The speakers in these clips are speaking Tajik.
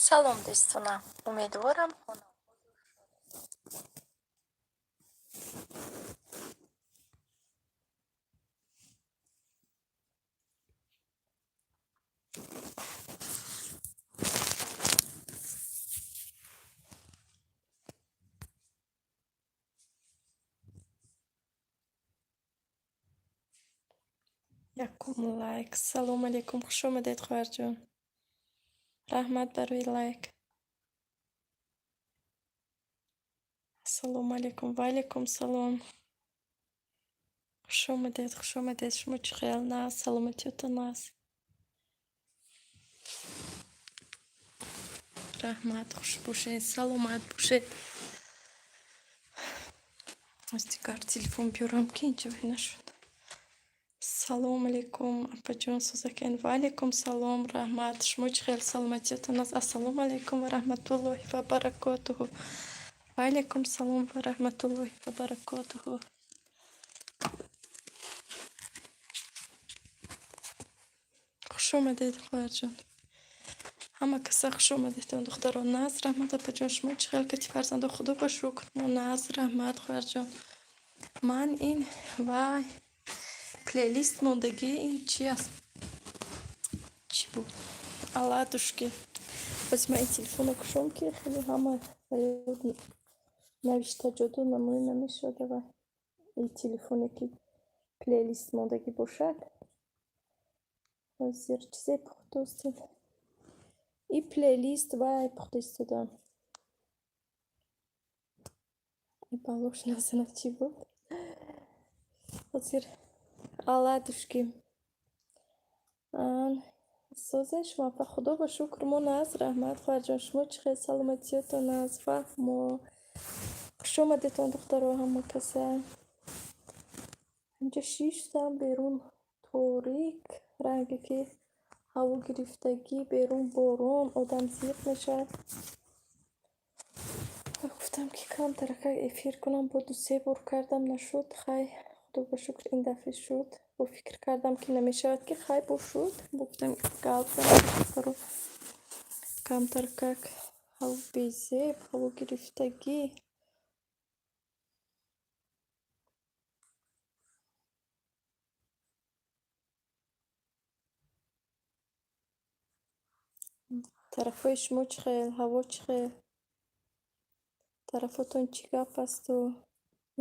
Салом, дӯстонам! Умедворам, хонаободу шодед. Якум лайк. Салом алейкум, хуш омадед, хоҳарҷон. Раҳмат барои лайк. Ассалому алейкум. Ва алейкум салом. Хуш омадед, хуш омадед. Шумо чӣ хел? Нағз, саломатиётон нағз? Раҳмат, хуш бошед, саломат бошед. Аз дигар телефон биёрам, ки инҷо нашуд. Салом алейкум, апаҷон, сӯзакен. Ва алейкум салом, раҳмат. Шумо чӣ хел, саломатиётон нағз? Ассалому алейкум ва раҳматуллоҳи ва баракотуҳу. Ва алейкум салом ва раҳматуллоҳи ва баракотуҳу. Хуш омадед, хоҳарҷон. Ҳама каса хуш омадедон, духтаро. Нағз, раҳмат, апаҷон. Шумо чӣ хел, кати фарзандо? Худо ба шукр, мо нағз, раҳмат, хоҳарҷон. Ман ин вай плейлист мондагӣ, ин чи аст? Чӣ буд? Оладушки. Боз ман ин телефонро кушом, ки хеле ҳама навиштаҷоду намоё намешавад. Ва ин телефоне ки плейлист мондагӣ бошад. Ҳозир чизе пухтостед? И плейлист вай пухта истодам. Балош назанад, чӣ буд? Ҳозир оладушки. Созен шумо, апа? Худо ба шукр, мо нағз, раҳмат, хоҳарҷон. Шумо чӣ хел, саломатиётон нағз? Фаҳмо. Хуш омадедон, духтаро, ҳама каса. Инҷа шиштам, берун торик, ранге ки ҳаво гирифтагӣ, берун борон, одам зиқ мешавад. Гуфтам, ки камтаракак эфир кунам, бо ду-се бор кардам, нашуд. Хай, худо ба шукр, ин дафъа шуд. Бо фикр кардам, ки намешавад, ки хай, бо шуд. Гуфтам, гап занам, духтаро. Камтаракак ҳаво безеб, ҳаво гирифтагӣ. Тарафҳои шумо чӣ хел? Ҳаво чӣ хел? Тарафотон чӣ гап асту?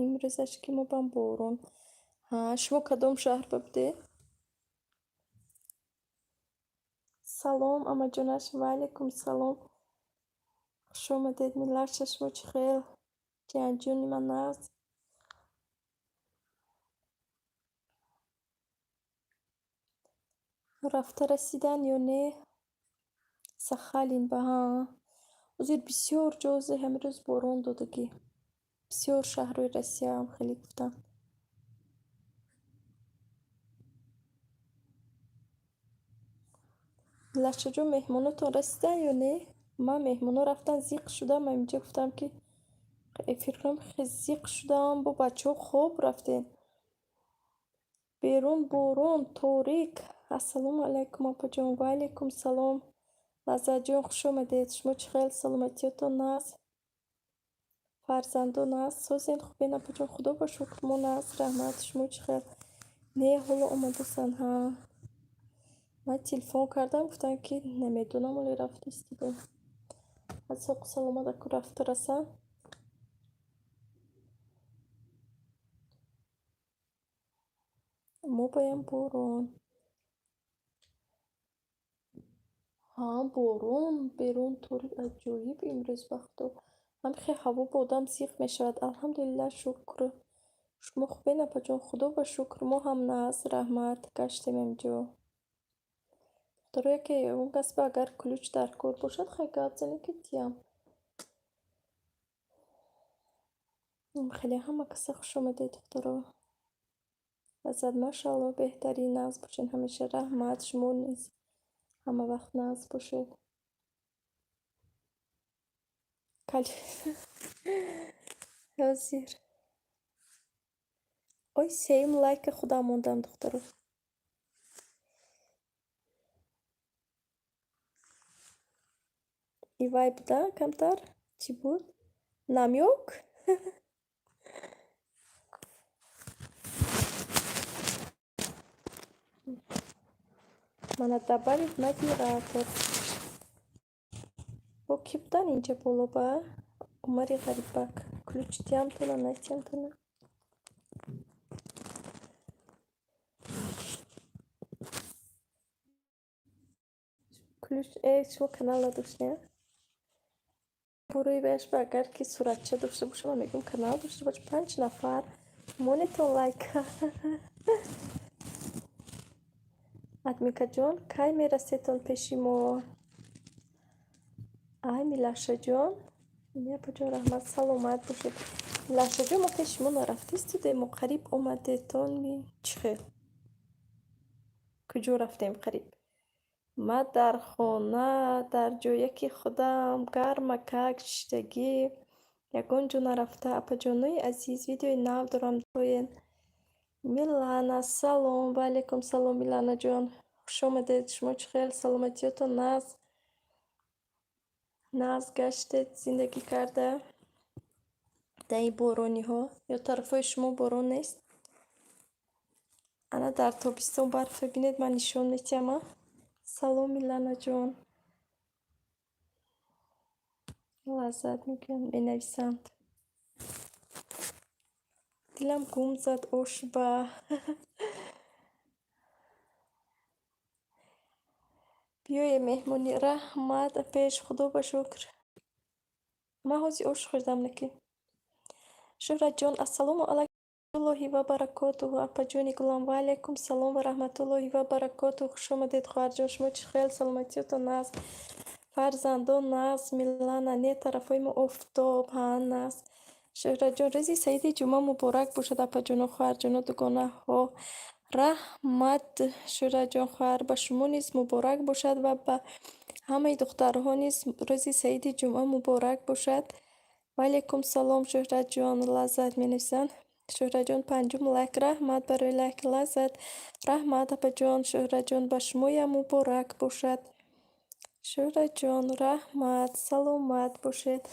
Имрӯзаш ки мо бам борон. Ҳа, шумо кадом шаҳр ба будед? Салом, амаҷонаш, ва алейкум салом. Хуш омадед, миллатша, шумо чӣ хел? Ҷиянҷони ман, нағз? Рафта расидан ё не? Сахалин ба, ҳа. Ҳозир бисёр ҷозе ҳамин рӯз борон додагӣ. Бисёр шаҳрҳои Россияам хеле гуфтанд. Миллатшаҷон, меҳмонотон расиданд ё не? Ман меҳмоно рафтан, зиқ шудам, ман инҷа гуфтам, ки эфир кунам, зиқ шудам, бо бачаҳо хоб рафтем. Берун борон, торик. Ассалому алайкум, апаҷон. Ва алайкум салом. Лаззатҷон, хуш омадед. Шумо чӣ хел, саломатиётон нағз? Фарзандо нағз? Созен, хубен, апаҷон? Худо ба шукр, мо нағз, раҳмат. Шумо чӣ хел? Не, ҳоло омадасанд, ҳа. Ман телефон кардам, гуфтанд, ки намедонам, оле рафта истодем. Аз соқу саломат аку рафта расанд. Мо баям борон. Ҳа, борон, берун торик, аҷоиб имрӯз вақто. Ҳамихе ҳаво бо одам зиқ мешавад. Алҳамдулиллаҳ, шукр. Шумо хубен, апаҷон? Худо ба шукр, мо ҳам нағз, раҳмат. Гаштем инҷо. Духтаро, яке он кас ба агар ключ дар кор бошад, хай гап занед, ки диям. Хеле ҳама каса хуш омадед, духтаро. Лаззат, машаалло, беҳтарин, нағз бошед ҳамеша, раҳмат. Шумо низ ҳама вақт нағз бошед. Ҳозир. Ой, сеюм лайка худам мондам, духтаро. Ивай буда камтар? Чӣ буд? Намёк? Мана добавить модератор. Бо кӣ будан инҷа боло ба? Умари Ғарибак. Ключ диҳамтона, надиҳамтона? Ключ шумо канал надоштед? Бурӯи бааш ба агар ки суратча дошта бошам, ман мегӯям канал дошта бош. Панҷ нафар. Монетон лайка. Адмикаҷон, кай мерасетон пеши мо? Ай, Милашаҷон. Апаҷон, раҳмат, саломат бошед. Милашаҷон, мо пеши шумо нарафтистудем, мо қариб омадетон ми чӣ хел? Куҷо рафтем қариб? Ма дар хона, дар ҷояки худам, гармакак шиштагӣ, ягон ҷо нарафта. Апаҷонои азиз, видеои нав дорам доен. Милана, салом, ва алайкум салом, Миланаҷон. Хуш омадед. Шумо чӣ хел? Саломатиётон нағз? Нағз гаштед зиндагӣ карда? Дар ин борониҳо? Ё тарафҳои шумо борон нест? Ана дар тобистон барф бибинед, ман нишон метиҳам. Салом, Миланаҷон. Лаззат мегӯянд, менависанд. Дилам гум зад ошба. Биёе меҳмонӣ. Раҳмат, пеш, худо ба шукр. Ман ҳозир ош хӯрдам леки. Шӯҳратҷон, ассалому алайкум ва баракотуҳу. Апаҷони гулам, ва алайкум салом ва раҳматуллоҳи ва баракотуҳу. Хуш омадед, хоҳарҷон. Шумо чӣ хел? Саломатиётон нағз? Фарзандон нағз? Милана, не тарафҳои мо офтоб, ҳа нағз. Шӯҳратҷон, рӯзи саиди ҷумъа муборак бошад, апаҷону хоҳарҷону дугонаҳо. Раҳмат, Шӯҳратҷон хоҳар, ба шумо низ муборак бошад ва ба ҳамаи духтарҳо низ рӯзи саиди ҷумъа муборак бошад. Ва алайкум салом, Шӯҳратҷон, лаззат менависанд. Шӯҳратҷон, панҷум лайк. Раҳмат барои лайк, лаззат. Раҳмат, апаҷон, Шӯҳратҷон, ба шумоям муборак бошад. Шӯҳратҷон, раҳмат, саломат бошед.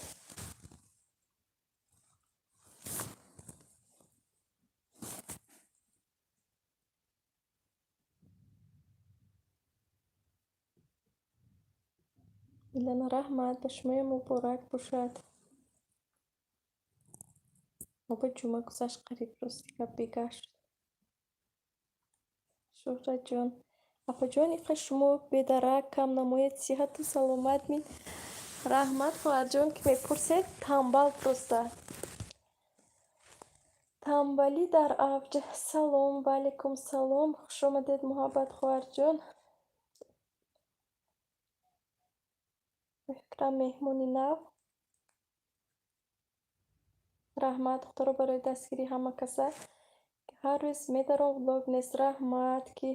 Милана, раҳмат, ба шумоям муборак бошад. Оба ҷумъа гузашт қариб, рости гап бегашт. Шӯҳратҷон, апаҷон, иқа шумо бедарак кам намоед, сиҳату саломат мин. Раҳмат, хоҳарҷон, ки мепурсед. Тамбал просто. Тамбалӣ дар авҷ. Салом, ва алайкум салом. Хуш омадед, Муҳаббат хоҳарҷон. Ба фикрам меҳмони нав. Раҳмат, духтаро, барои дастгирии ҳама каса. Ҳар рӯз медаром, влог нест. Раҳмат, ки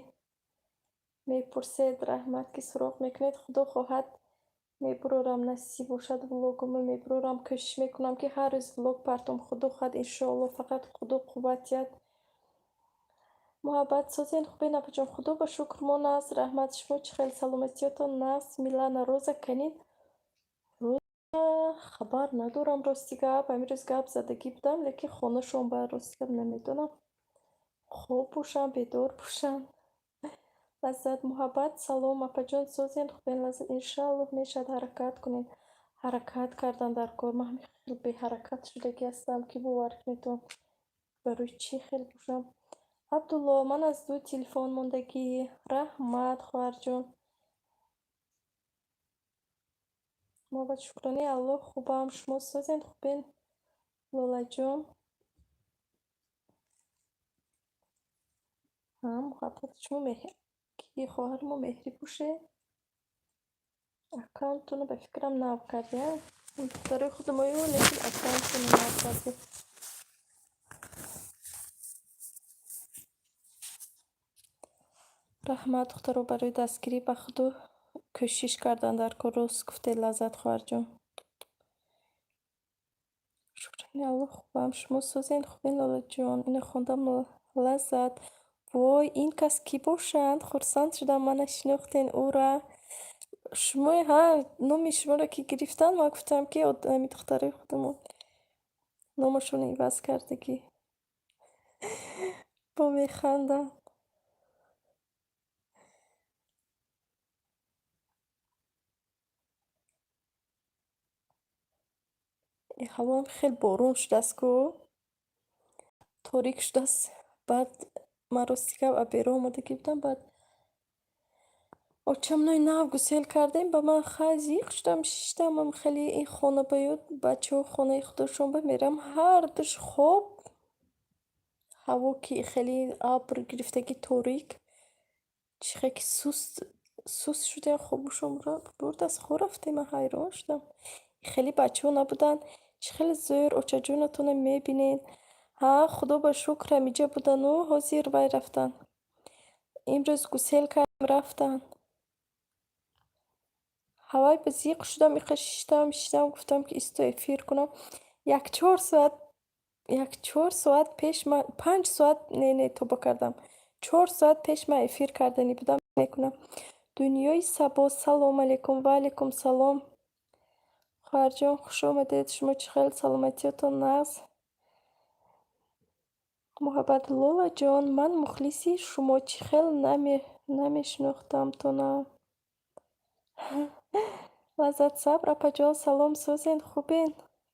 мепурсед, раҳмат, ки суроғ мекунед. Худо хоҳад, мебурорам, насиб бошад, влогомо мебурорам. Кӯшиш мекунам, ки ҳар рӯз влог партом. Худо хоҳад, иншоалло, фақат Худо қувват диҳад. Муҳаббат созен, хубен, апаҷон? Худо ба шукр, мо нағз, раҳмат. Шумо чӣ хел? Саломатиётон нағз? Милана, роза канин? Роза хабар надорам, рости гап. Ҳамин рӯз гап задагӣ будам, лекин хонашон ба рости гап намедонам. Хоб бошанд, бедор бошанд. Лаззат, Муҳаббат, салом, апаҷон, созен, хубен? Лаззат, иншааллоҳ, мешавад, ҳаракат кунед. Ҳаракат кардан дар кор. Ман ҳамин хел беҳаракат шудагӣ ҳастам, ки бовар кунедон. Барои чӣ хел бошам? Абдулло, ман аз ду телефон мондагӣ. Раҳмат, хоҳарҷон. Муҳаббат, шукронаи Аллоҳ, хубам. Шумо созен, хубен, Лолаҷон? Ҳа, Муҳаббат, шумо ки хоҳари мо меҳрӣ бошед? Аккаунтонро ба фикрам нав кардӣ, духтарои худамою, лекин аккаунтонро нав кардӣ. Раҳмат, духтаро, барои дастгирӣ. Ба Худо, кӯшиш кардан дар кор. Рост гуфтед, Лаззат хоҳарҷон. Шукронаи Аллоҳ, хубам. Шумо созен, хубен, Лолаҷон? Ина хондам, Лаззат. Вой, ин кас кӣ бошанд? Хурсанд шудам, мана шинохтен ӯра. Шумои ҳа, номи шуморо ки гирифтанд, ман гуфтам, ки ҳами духтарои худамон номашонро иваз кардагӣ. Бо механданд. Ҳавоам хеле борон шудааст ку, торик шудааст. Баъд ман рости гап аз берун омадагӣ будам, баъд очамнои нав гусел кардем, ба ман хай зиқ шудам, шиштам, хеле ин хона ба ёд, бачаҳо хонаи худошон ба мерам, ҳардуш хоб, ҳаво ки хеле абр гирифтагӣ, торик, чӣ хел ки суст суст шудем, хобушон бурд, аз хоб рафтем, ман ҳайрон шудам. Хеле бачаҳо набуданд, чӣ хеле зӯр очаҷонатонро мебинед. Ҳа, худо ба шукр, ҳамиҷа будану ҳозир вай рафтанд. Имрӯз гусел кардем, рафтанд. Ҳавай ба зиқ шудам, иқа шиштам, шиштам, гуфтам, ки исто эфир кунам. Як 4 соат, як 4 соат пеш ман, 5 соат, не, не, тоба кардам. 4 соат пеш ман эфир карданӣ будам, мекунам. Дунёи Сабо, салом алейкум, ва алейкум салом. Хоҳарҷон, хуш омадед. Шумо чӣ хел, саломатиётон нағз? Муҳаббат Лолаҷон, ман мухлиси шумо, чӣ хел намешинохтамтона? Лаззат Сабр, апаҷон, салом, созен, хубен?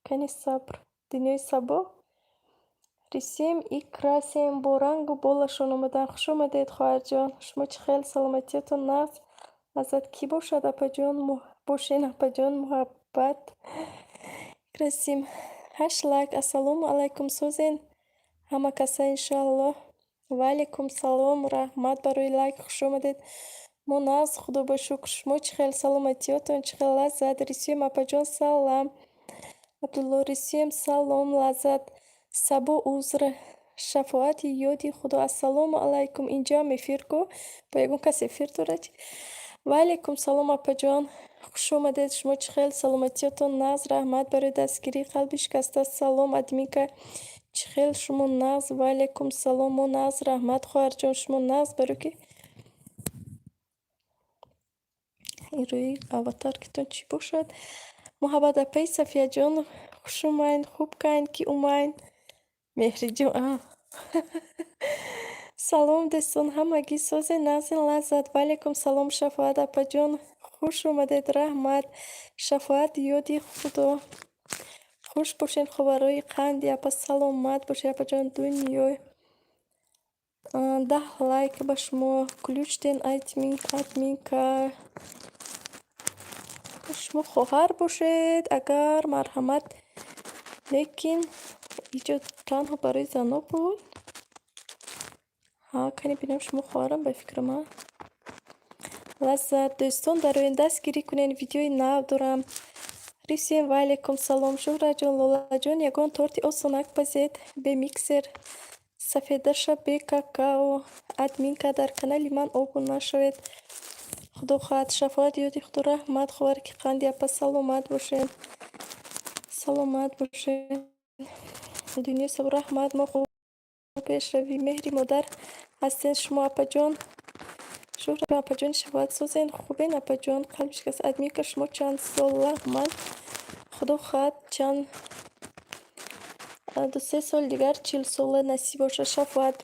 Кани Сабр? Дунёи Сабо? Рисуем и красим, бо рангу болашон омаданд. Хуш омадед, хоҳарҷон. Шумо чӣ хел, саломатиётон нағз? Лаззат кӣ бошад, апаҷон? Бошен, апаҷон, Муҳаббат. Красим. Ҳашт лайк. Ассалому алайкум, созен ҳама каса, иншоаллоҳ. Ва алайкум салом, раҳмат барои лайк, хуш омадед. Мо нағз, худо ба шукр. Шумо чӣ хел, саломатиётон чӣ хел? Лаззат. Рисуем, апаҷон, салам. Абдулло Рисуем, салом, Лаззат. Сабо, узр. Шафоати ёди Худо. Ассалому алайкум. Инҷоам эфир ку? Бо ягон кас эфир дорад? Ва алайкум салом, апаҷон. Хуш омадед. Шумо чӣ хел, саломатиётон нағз? Раҳмат барои дастгирӣ. Қалби шикаста, салом, админка. Чӣ хел шумо, нағз? Ва алайкум салом. Мо нағз, раҳмат, хоҳарҷон. Шумо нағз? Барои ки ин рӯи аватаркитон чӣ бошад? Муҳаббат апаи Сафияҷон, хуш омайн, хуб кайн ки умайн. Меҳриҷон, а. Салом, дӯстон, ҳамагӣ созен, нағзен? Лаззат. Ва алайкум салом, Шафоат апаҷон, хуш омадед, раҳмат. Шафоат ёди Худо. Хуш бошед, ховарои қанди апа, саломат бошед, апаҷон. Дунё. 10 лайк ба шумо. Ключ ден, админка. Шумо хоҳар бошед, агар марҳамат, лекин иҷо танҳо барои занҳо буд. Ҳа, кани бинам, шумо хоҳарам ба фикри ман. Лаззат, дӯстон, дароен, дастгирӣ кунед, видеои нав дорам. Рисуем, ва алайкум салом, Шуҳраҷон, Лолаҷон, ягон торти осонак пазед, бе миксер, сафедаша бе какао. Админка, дар канали ман обуна шавед. Худо хоҳад, шафоат ёди Худо, раҳмат, ховари ки қанди апа, саломат бошед. Саломат бошед. Дунёи Сабо, раҳмат, мо хуб пешравӣ, меҳри модар ҳастед шумо, апаҷон. Шуҳра апаҷони шафоат, созен, хубен, апаҷон? Қалби шикаста, админка, шумо чанд сола? Ман худо хоҳад, чанд 2-3 соли дигар 40сола насиб бошад. Шафоат,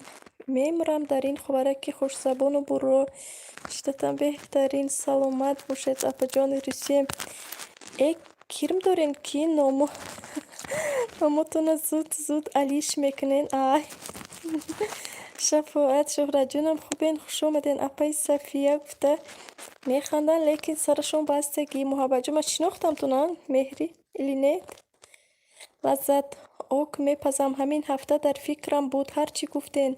мемурам дар ин ховараки хушзабону бурро. Шиддатан беҳтарин, саломат бошед, апаҷони Русия. Э, кирм дорем, ки номотона зуд зуд алиш мекунен, ай. Шафоат, Шуҳратҷонам, хубен, хуш омаден, апаи Сафия гуфта механданд, лекин сарашон бастагӣ. Муҳаббатҷон, ман шинохтамтон, а, Меҳрӣ или нет? Лаззат, ок мепазам, ҳамин ҳафта дар фикрам буд, ҳар чӣ гуфтен,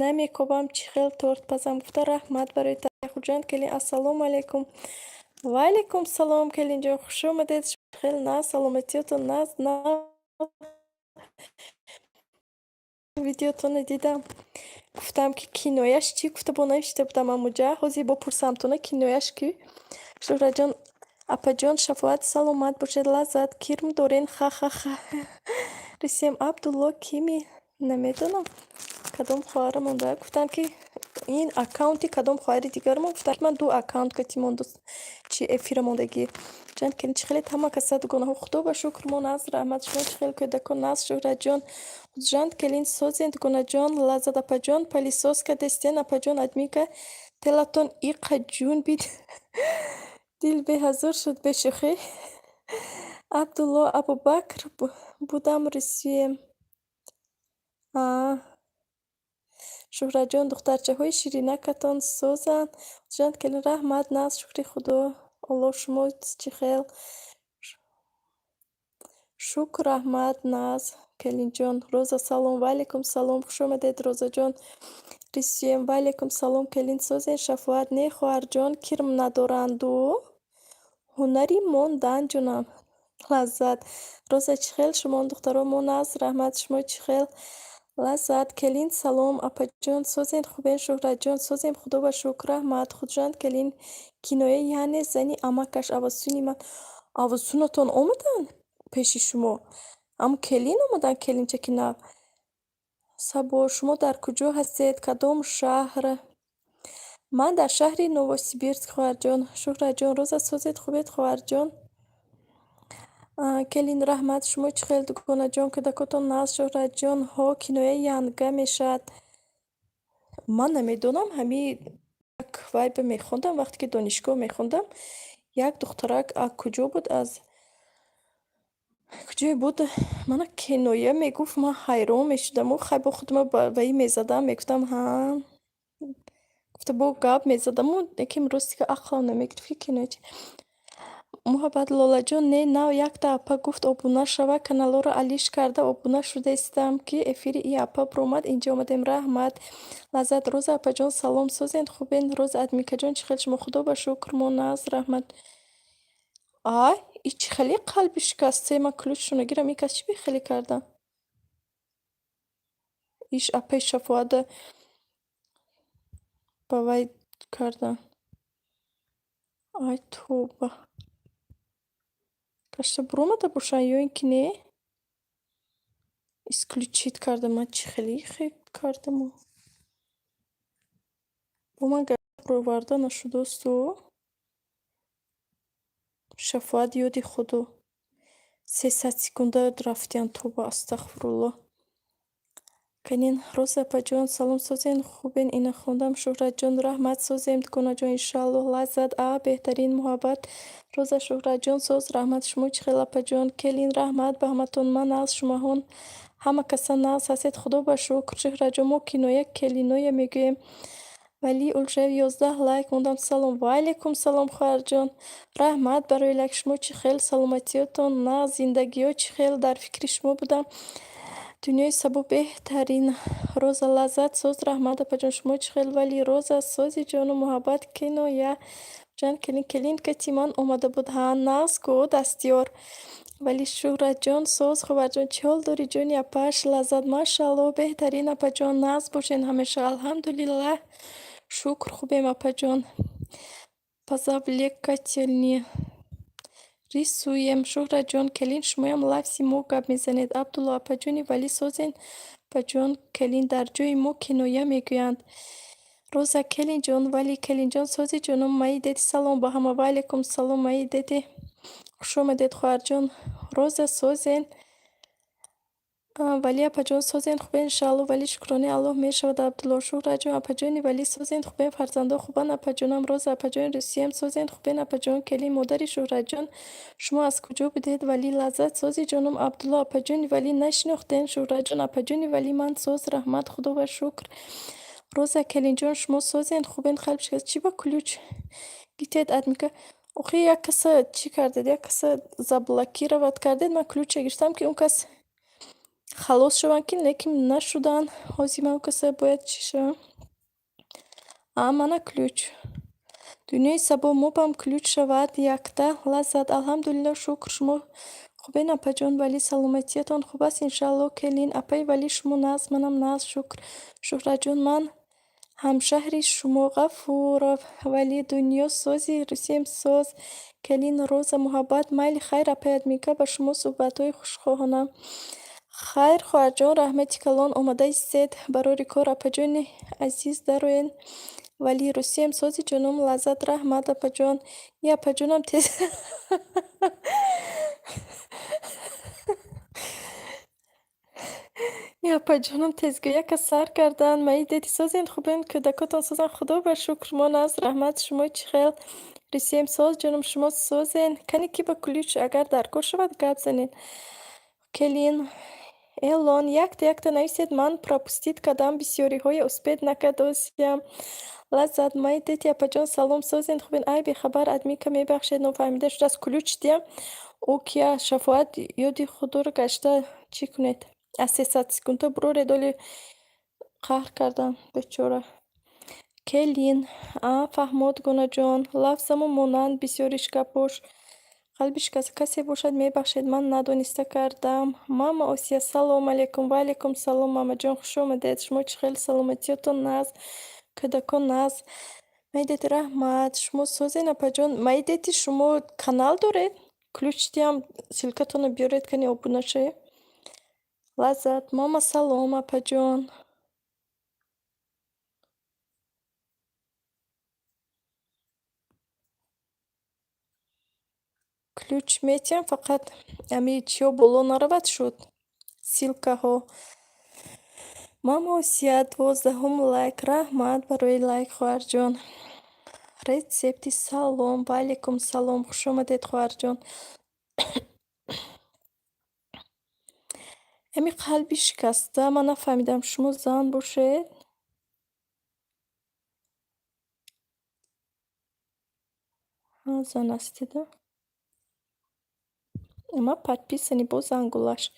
намекобам чӣ хел торт пазам гуфта, раҳмат барои Хуҷанд келин, ассалому алайкум. Ва алайкум салом, келинҷон, хуш омадед. Хел нағз, саломатиётон нағз? Видеотонро дидам. Гуфтам, ки кинояш чӣ гуфта бо навишта будам амуҷа. Ҳозир бопурсамтона кинояш ки. Шуҳратҷон, апаҷон Шафоат, саломат бошед. Лаззат, кирм дорен, ха-ха-ха. Рисем Абдулло кими? Намедонам. Кадом хоҳара монда? Гуфтанд, ки ин аккаунти кадом хоҳари дигармо. Гуфтанд, ки ман ду аккаунт кати монду, чи эфира мондагӣ. Чанд келин, чӣ хеле ҳама каса, дугонаҳо? Худо ба шукр, мо нағз, раҳмат. Шумо чӣ хел, кӯдако нағз? Шӯҳратҷон, Хуҷанд келин, созен, дугонаҷон. Лаззат апаҷон, пылесос кардестен, апаҷон? Админка, телатон иқа ҷунбид, дил беҳазор шуд, бешӯхӣ. Абдулло Абубакр будам, рисуем. Шӯҳратҷон, духтарчаҳои ширинакатон созанд. Хуҷанд келин, раҳмат, нағз, шукри Худо. Алло, шумо чӣ хел? Шукр, раҳмат, нағз, келинҷон. Роза, салом. Ваалайкум салом, хуш омадед, Розаҷон. Рисуем. Ваалайкум салом, келин, созен? Шафоат, не, хоҳарҷон, кирм надоранду ҳунари мондан, ҷонам. Лаззат. Роза, чӣ хел шумо, духтаро? Мо нағз, раҳмат. Шумо чӣ хел? Лаззат. Келин, салом, апаҷон, созен, хубен? Шӯҳратҷон, созем, худо ба шукр, раҳмат. Хуҷанд келин, киноя, яъне зани амакаш авасуни ман. Авасунатон омаданд пеши шумо? Ҳам келин омаданд, келинчаки нав. Сабо, шумо дар куҷо ҳастед, кадом шаҳр? Ман дар шаҳри Новосибирск, хоҳарҷон. Шӯҳратҷон, Роза, созед, хубед, хоҳарҷон? Келин, раҳмат. Шумо чӣ хел, дугонаҷон, кӯдакотон нағз? Шӯҳратҷон, ҳо, киноя янга мешавад. Ман намедонам, ҳами як вайба мехондам, вақте ки донишгоҳ мехондам, як духтарак аз куҷо буд, аз куҷое буд, мана киноя мегуфт, ман ҳайрон мешудаму хай, бо худма ба ин мезадам, мегуфтам, ҳа, гуфта, бо гап мезадаму, лекин рости ақлам намегирифт, ки киноя чи. Муҳаббат Лолаҷон, не, нав якта апа гуфт, обуна шава, каналҳоро алиш карда обуна шудаистам, ки эфири и апа биромад, инҷа омадем, раҳмат. Лаззат. Роза апаҷон, салом, созен, хубен? Роза админкаҷон, чӣ хел шумо? Худо ба шукр, мо нағз, раҳмат. Ай, и чӣ хеле қалби шикасте, ман ключшо нагирам, ин кас чӣ бехеле карда? Иш апаи Шафоата ба вай кардан. Ай, тоба. Гашта биромада бошанд ё ин ки не? Исключить карда, ман чӣ хеле хел кардаму? Бо ман бироварда нашудасту? Шафоат, ёди Худо. 300 секунда рафтиян, тоба, астағфируллоҳ. Канин, Роза апаҷон, салом, созен, хубен? Ина хондам, Шӯҳратҷон, раҳмат, созем, дугонаҷон, иншааллоҳ. Лаззат, а, беҳтарин, муҳаббат. Роза, Шӯҳратҷон, соз, раҳмат. Шумо чӣ хел, апаҷон? Келин, раҳмат ба ҳаматон, ман нағз, шумоҳон ҳама каса нағз ҳастед, худо ба шукр. Шӯҳратҷон, мо киноя келиноя мегӯем. Валӣ Улшаев, 11 лайк мондам, салом. Ваалайкум салом, хоҳарҷон. Раҳмат барои лайк. Шумо чӣ хел, саломатиётон нағз, зиндагиҳо чӣ хел? Дар фикри шумо будам. Дунёи сабо, беҳтарин. Роза, Лаззат, соз, раҳмат, апаҷон, шумо чӣ хел? Вали, Роза, сози, ҷону муҳаббат, киноя. Ҷан, келин, келин кати ман омада буд. Ҳа, нағз ку, дастёр. Вали, Шӯҳратҷон, соз, хоҳарҷон, чӣ ҳол дорӣ, ҷони апаш? Лаззат, машааллоҳ, беҳтарин, апаҷон, нағз бошед ҳамеша. Алҳамдулиллаҳ, шукр, хубем, апаҷон. Позавлекательнее. Рисуем. Шӯҳратҷон, келин, шумоям лафзи мо гап мезанед. Абдулло, апаҷони Валӣ, созен, апаҷон? Келин, дар ҷои мо киноя мегӯянд. Роза, келинҷон, Валӣ, келинҷон, сози, ҷонум? Маи деди, салом ба ҳама. Ваалайкум салом, маи деди, хуш омадед, хоҳарҷон. Роза, созен? Валӣ апаҷон, созен, хубен, иншааллоҳ. Валӣ, шукронаи Аллоҳ мешавад. Абдулло, Шӯҳратҷон, апаҷони Валӣ, созен, хубен? Фарзандо хубанд, апаҷонам. Роза, апаҷони Русиям, созен, хубен, апаҷон? Келин, модари Шӯҳратҷон, шумо аз куҷо будед? Валӣ, Лаззат, сози, ҷонум? Абдулло, апаҷони Валӣ, нашинохтен? Шӯҳратҷон, апаҷони Валӣ, ман соз, раҳмат, худо шукр. Роза, келинҷон, шумо созен, хубен? Қалб шикаст. Чӣ ба ключ гитед, админка? Охи, як каса чӣ кардед, як каса заблокировать кардед, ман ключа гирифтам, ки он кас халос шаванд, ки лекин нашуданд. Ҳозир ман он каса бояд чӣ шавам? А, мана ключ. Дунёи сабо, мо бам ключ шавад якта. Лаззат, алҳамдулиллоҳ, шукр, шумо хубен, апаҷон? Валӣ, саломатиятон хуб аст, иншааллоҳ. Келин, апаи Валӣ, шумо нағз? Манам нағз, шукр. Шӯҳратҷон, ман ҳамшаҳри шумо, Ғафуров. Валӣ, дунё сози, Русиям соз. Келин, Роза, муҳаббат, майли, хайр, апаи админка, ба шумо суҳбатҳои хуш хоҳонам. Хайр, хоҳарҷон, раҳмати калон, омада истед. Барори кор, апаҷони азиз, дароен. Вале Русиям сози ҷоном. Лаззат, раҳмат, апаҷон. И апаҷонам тез и апаҷонам тезгӯяка сар карданд. Маи деди созен, хубен, кӯдакотон созанд? Худо ба шукр, мо нағз, раҳмат. Шумо чӣ хел? Русиям соз ҷоном, шумо созен? Кане ки ба ключ агар дар кор шавад, гап занед. Келин Элон, якта якта нависед, ман пропустить кардам бисёриҳоя, успеть накардосиям. Лаззат, маи деди, апаҷон, салом, созен, хубен? Ай, бехабар, админка, мебахшед, нофаҳмида шудааст. Ключ диям, ӯ кия? Шафоат ёди худоро гашта чӣ кунед? Аз 300 секундҳо буроред, оли қаҳр кардам, бечора. Келин, а, фаҳмод, гонаҷон, лафзамо монанд бисёриш гапош. Қалби шикаста касе бошад, мебахшед, ман надониста кардам. Мама Осия, салом алейкум. Ва алейкум салом, мамаҷон, хуш омадед. Шумо чӣ хел, саломатиётон нағз, кӯдакон нағз? Маи деди, раҳмат. Шумо созен, апаҷон? Маи деди, шумо канал доред? Ключ диҳам, ссылкатонро биёред, кани обуна шавем. Лаззат, мама, салом, апаҷон. Ключ метиҳам, фақат ами чиё боло наравад шуд, ссылкаҳо. Мама Осия, 12-ум лайк, раҳмат барои лайк, хоҳарҷон. Рецепти, салом, ва алейкум салом, хуш омадед, хоҳарҷон. Ами қалби шикаста, ман нафаҳмидам, шумо зан бошед? Зан ҳастед, а? Ман подписанный бо зангулаш.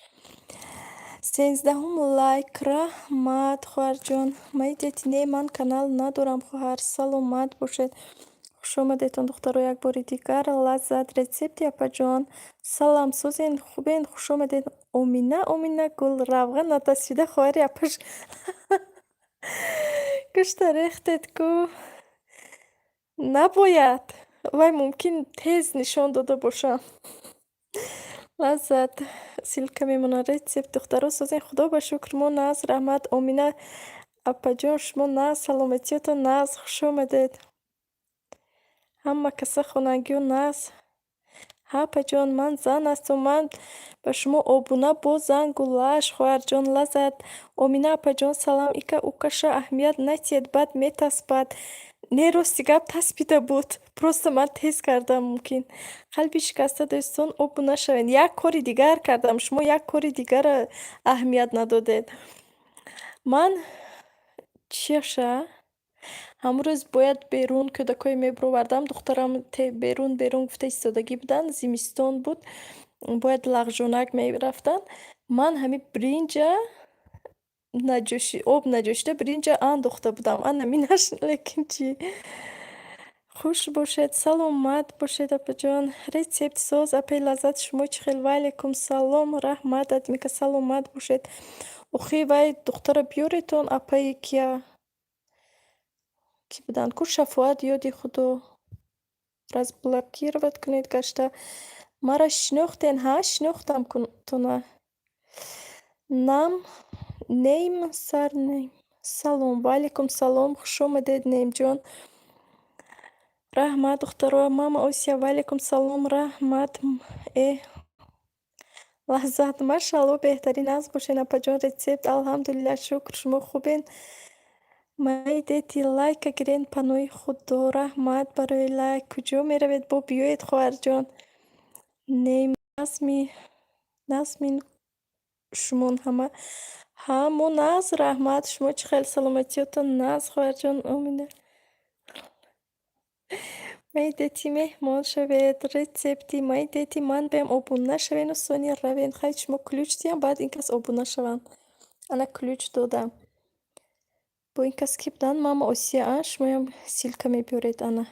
13-ум лайк, раҳмат, хоҳарҷон. Маи деди, не, ман канал надорам, хоҳар, саломат бошед. Хуш омадедтон, духтаро, як бори дигар. Лаззат, рецепти, апаҷон. Салам, созен, хубен, хуш омадед. Омина, Омина гул, равған натасида, хоҳари апаш. Гӯшта рехтед ку. Набояд. Вай мумкин тез нишон дода бошам. Лаззат, ссылка мемонад. Рецепт, духтаро, созен, худо ба шукр, мо нағз, раҳмат. Омина апаҷон, шумо нағз, саломатиётон нағз, хуш омадед. Ҳама каса хонагиҳо нағз. Ҳа, апаҷон, ман зан ҳастам, ман ба шумо обуна бо зангулаш, хоҳарҷон. Лаззат, Омина апаҷон, салам. Ика укаша аҳамият натиҳед, баъд метаспад. Не, рости гап, таспида буд. Просто ман тез кардам мумкин. Қалби шикаста, дӯстон, обуна шавед. Як кори дигар кардам, шумо як кори дигарро аҳамият надодед. Ман чиша? Ҳамон рӯз бояд берун кӯдакҳое мебуровардам, духтарам берун, берун гуфта истодагӣ буданд, зимистон буд, бояд лағжонак мерафтанд. Ман ҳамин биринҷа об наҷӯшида биринҷа андохта будам. Ана минаш, лекин чӣ? Хуш бошед, саломат бошед, апаҷон. Рецепт соз, апаи Лаззат, шумо чӣ хел? Ва алейкум салом, раҳмат, адмика, саломат бошед. Охи, вай духтара биёредтон, апаи кия? Кӣ буданд? Ку Шафоат ёди худо. Разблокировать кунед гашта. Маро шинохтен, ҳа, шинохтам тона. Нам, нейм, сарнейм. Салом, ва алейкум салом, хуш омадед, Неймҷон. Раҳмат, духтаро. Мама Осия, ва алейкум салом, раҳмат. Э, Лаззат, машаалло, беҳтарин, нағз бошед, апаҷон. Рецепт, алҳамдулиллаҳ, шукр, шумо хубен? Маи деди, лайка гирен, паноҳи Худо, раҳмат барои лайк. Куҷо меравед? Бо биёед, хоҳарҷон. Нейм, назмин шумон ҳама? Ҳа, мо нағз, раҳмат. Шумо чӣ хел, саломатиётон нағз, хоҳарҷон Омина? Маи деди, меҳмон шавед. Рецепти маи деди, ман биям, обуна шавену сони равен. Хайр, шумо ключ диҳам, баъд ин кас обуна шаванд. Ана ключ додам. Бо ин кас кӣ буданд? Мама Осия, а? Шумоям ссылка мебиёред, ана.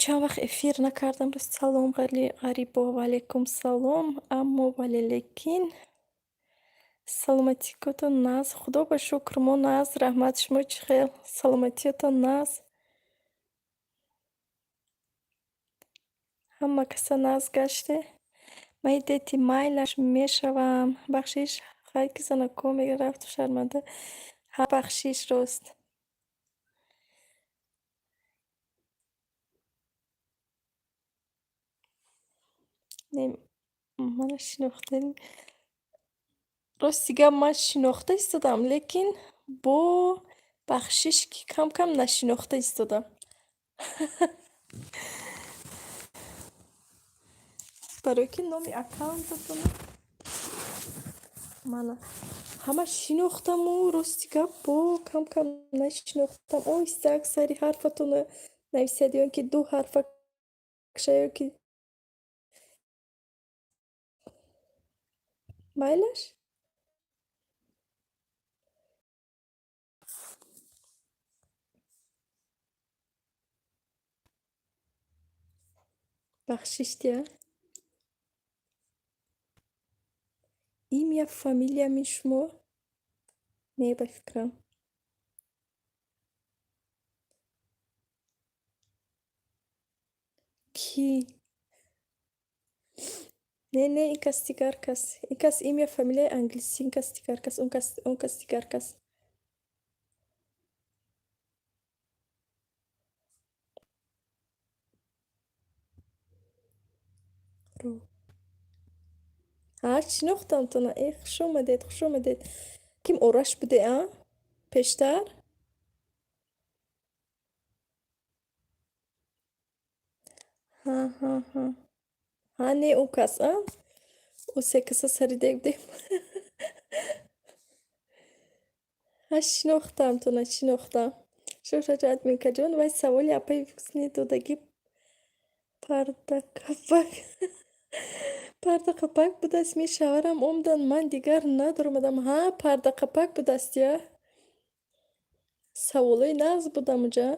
Чанд вақт эфир накардам. Салом, ғарибо, ва алейкум салом. Аммо вале лекин саломатикотон нағз? Худо ба шукр, мо нағз, раҳмат. Шумо чӣ хел, саломатиётон нағз? Ҳама каса нағз гаште? Ман дети майлаш мешавам. Бахшиш, хай ки занако мерафту шарманда. Ҳа, бахшиш, рост. Не, мана шинохтем. Рости гап, ман шинохта истодам, лекин бо бахшиш, ки кам-кам нашинохта истодам. Барои ки номи аккаунтатона мана ҳама шинохтаму, рости гап, бо кам-кам нашинохтам. Оҳиста аксари ҳарфатонро нависед ё ки ду ҳарфа каша ё ки майлаш? Бахшиш дия. Имя, фамилиями шумо? Не, ба фикрам. Кӣ? Не, не, ин кас дигар кас. Ин кас имя, фамилияи англисӣ, ин кас дигар кас, он кас, он кас дигар кас. Ҳа, шинохтамтона. Э, хуш омадед, хуш омадед. Ким Ораш буде, а? Пештар? Ҳа, ҳа, ҳа. Ҳа, не, он кас, а? Ӯ се каса сари дег будем. Ҳа, шинохтамтона, шинохтам. Шӯҳратҷон, админкаҷон, вай саволи апаи Ҳусни додагӣ пардақапак пардақапак будааст. Ми шавҳарам омаданд, ман дигар надоромадам. Ҳа, пардақапак будааст, я? Саволои нағз будам уҷа.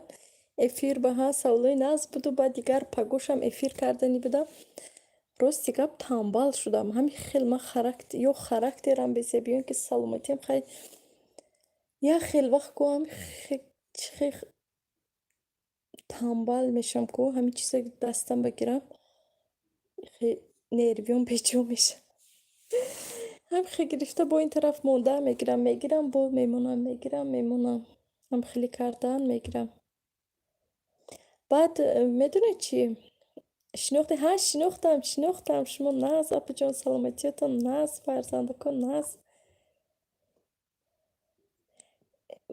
Эфир ба, ҳа, саволои нағз буду, баъд дигар пагошам эфир карданӣ будам. Рости гап, тамбал шудам. Ҳамин хел ман характер ё характерам безеб, ё ин ки саломатиам хай як хел вақт ку ҳами хе тамбал мешавам ку, ҳамин чиза дастам багирам, нервиём беҷо мешавад. Ҳам хе гирифта бо ин тараф монда мегирам, мегирам, бо мемонам, мегирам, мемонам. Ҳам хеле кардан мегирам. Баъд медонед чӣ? Шинохте? Ҳа, шинохтам, шинохтам. Шумо нағз, апаҷон, саломатиятон нағз, фарзандакон нағз.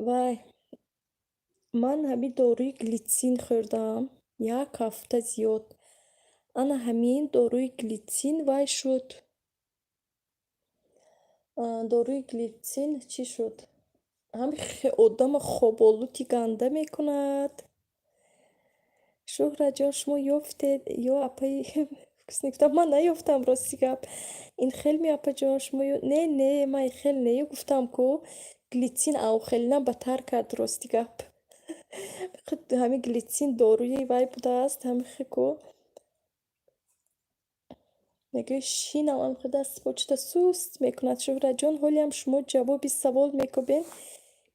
Вай, ман ҳамин доруи глитсин хӯрдам, як ҳафта зиёд. Ана ҳамин доруи глитсин вай шуд. Доруи глитсин чӣ шуд? Ҳами одама хоболути ганда мекунад. Шӯҳратҷон, шумо ёфтед ё апаи гуфтам, ман наёфтам, рости гап. Ин хел ми, апаҷон, шумо не, не, ман ин хел не гуфтам ку, глитсин авхелинам батар кард, рости гап. Ҳамин глитсин доруи вай будааст, ҳамин хе ку. Мегӯяд, шинам ҳамин даст почта суст мекунад. Шӯҳратҷон, ҳолиам шумо ҷавоби савол мекобед.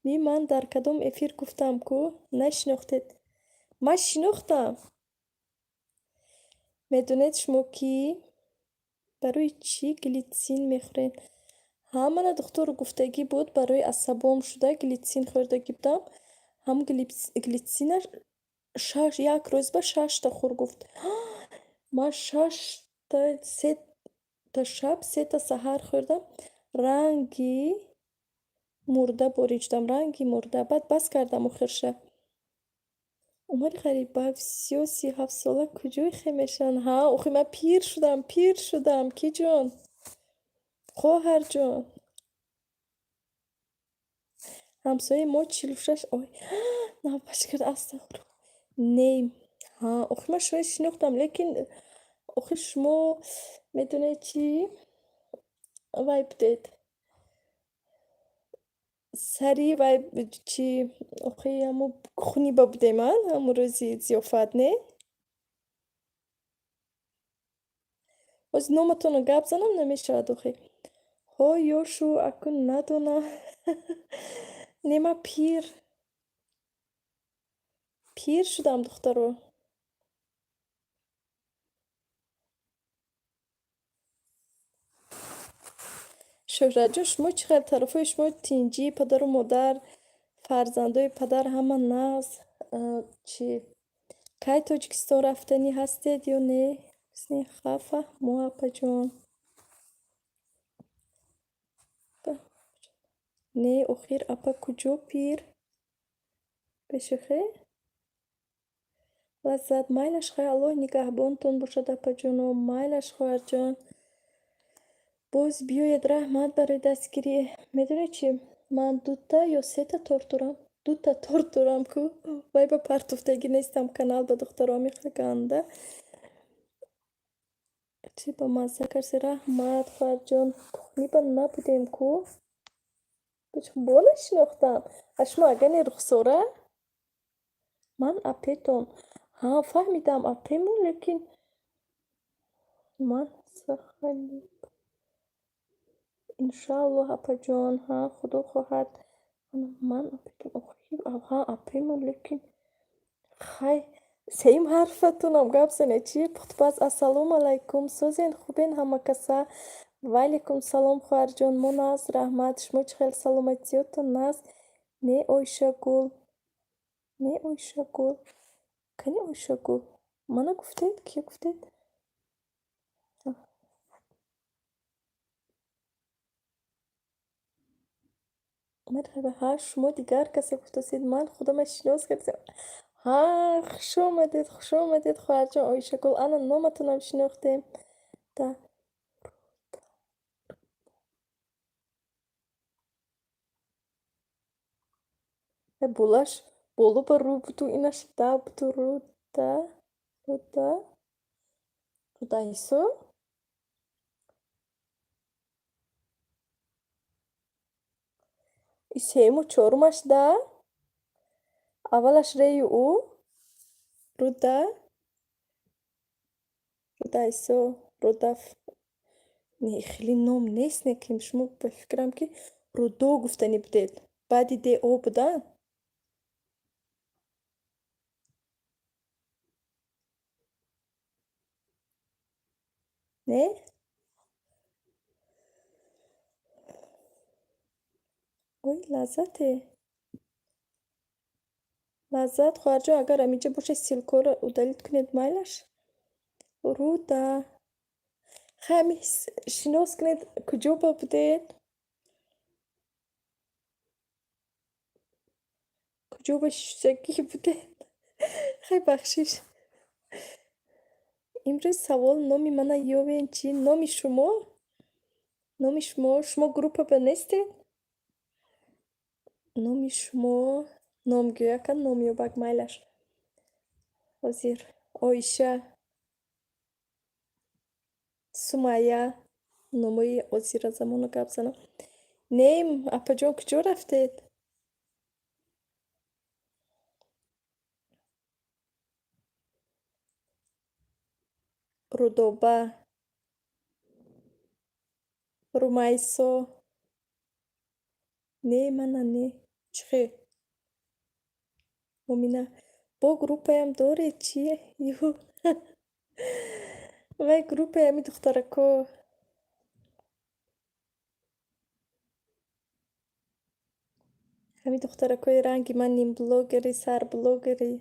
Ми ман дар кадом эфир гуфтам ку, нашинохтед. Ман шинохтам. Медонед шумо кӣ? Барои чӣ глитсин мехӯред? Ҳа, мана духтур гуфтагӣ буд, барои асабом шуда глитсин хӯрдагӣ будам. Ҳам глитсина шаш як рӯз ба шашта хӯр гуфт. Ман шашта, сета шаб, сета саҳар хӯрдам. Ранги мурда борин шудам, ранги мурда. Баъд бас кардам охирша. Умари ғариба, всё, 37сола куҷои хе мешаванд? Ҳа, охи ман пир шудам, пир шудам, кӣ ҷон? Хоҳарҷон. Ҳамсояи мо 46, ой, навбат кард, астағфируллоҳ. Не, ҳа, охи ман шуморо шинохтам, лекин охи шумо медонед чӣ? Вай будед. Сари вай чӣ, охи ҳамо кухниба будем, а, ҳамон рӯзи зиёфат, не? Ҳозир номатонро гап занам намешавад охи. Ҳо, ёшу акун надонам. Не, ман пир. Пир шудам, духтаро. Шӯҳратҷон, шумо чӣ хел? Тарафҳои шумо тинҷӣ, падару модар, фарзандои падар ҳама нағз? Чӣ? Кай Тоҷикистон рафтанӣ ҳастед ё не? Ҳусни ха, фаҳмо, апаҷон. Не, охир апа куҷо пир? Бешӯхӣ? Лаззат, майлаш хай, Аллоҳ нигаҳбонтон бошад, апаҷоно. Майлаш, хоҳарҷон. Боз биёед, раҳмат барои дастгирӣ. Медонед чӣ? Ман дута ё сета торт дорам? Дута торт дорам ку. Вай ба партофтагӣ нестам канал ба духтаро мехаганда. Чӣ ба мазза карси, раҳмат, хоҳарҷон. Кухни ба набудем ку. Бо нашинохтам. А шумо агар не Рухсора? Ман апетон. Ҳа, фаҳмидам апему, лекин ман сахалиб. Иншааллоҳ, апаҷон, ҳа, худо хоҳад. Ман апетон. Охир, ҳа, апему, лекин хай, сеюм ҳарфатонам гап занед. Чӣ? Пухтупаз, ассалому алайкум. Созен, хубен ҳама каса? Ва алайкум салом, хоҳарҷон. Мо нағз, раҳмат. Шумо чӣ хел, саломатиётон нағз? Не, Ойшагул. Не, Ойшагул. Кани Ойшагул? Мана гуфтед? Кия гуфтед? Марҳаба, ҳа, шумо дигар касе гуфтасед, ман худама шинос кардам. Ҳа, хуш омадед, хуш омадед, хоҳарҷон Ойшагул. Ана номатонам шинохтем. Да. Болаш боло ба рӯ буду, инаш да буду, руда, руда, Рудайсо? И сеюму чорумаш да? Аввалаш рею ӯ? Руда? Рудайсо, Рудаф. Не, хеле ном нест, не ки шумо ба фикрам ки Рудо гуфтанӣ будед. Баъди де о буда? Не? Ой, лаззате. Лаззат, хоҳарҷон, агар аминҷа бошед, ссылкаро удалить кунед, майлаш? Руда. Хай, ами шинос кунед, куҷо ба будед? Куҷо ба шиштагӣ будед? Хай, бахшиш. Имрӯз савол номи мана ёвен чӣ? Номи шумо? Номи шумо? Шумо группа ба нестед? Номи шумо номгӯяка номёбак, майлаш. Ҳозир Оиша, Сумайя, номои озира замоно гап занам. Не, апаҷон, куҷо рафтед? Рудоба, Румайсо. Не, мана не. Чӣ хел? Мумина. Бо группаям доред чӣ? Ю. Вай группаи ами духтарако. Ҳами духтаракои ранги ман нимблогери, сарблогери.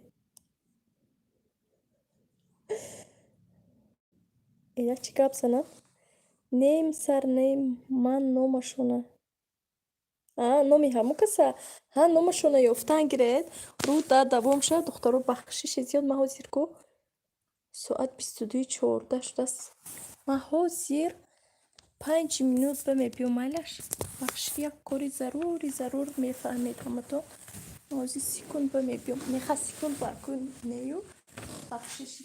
Ина чӣ гап занам? Нем сар нем, ман номашона. А, номи ҳамон каса? Ҳа, номашона ёфтан гиред. Руда давом шавад, духтаро, бахшиши зиёд, ман ҳозир ку соат 22:14 шудааст. Ман ҳозир 5 минут ба мебиём, майлаш? Бахши, як кори зарури зарур мефаҳмед ҳаматон. Ман ҳозир секунд ба мебиём. Меха секунд ба кун нею. Бахшиши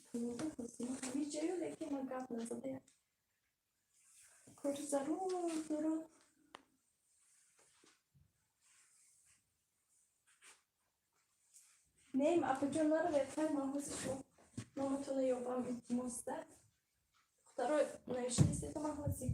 ҳозир ҳамиҷаю, лекин ман гап назада як кори зарур дорам. Не, апаҷон, наравед, хай, ман ҳозир шумо номатонро ёбам, илтимос да. Духтаро, навиштаистед, ман ҳозир.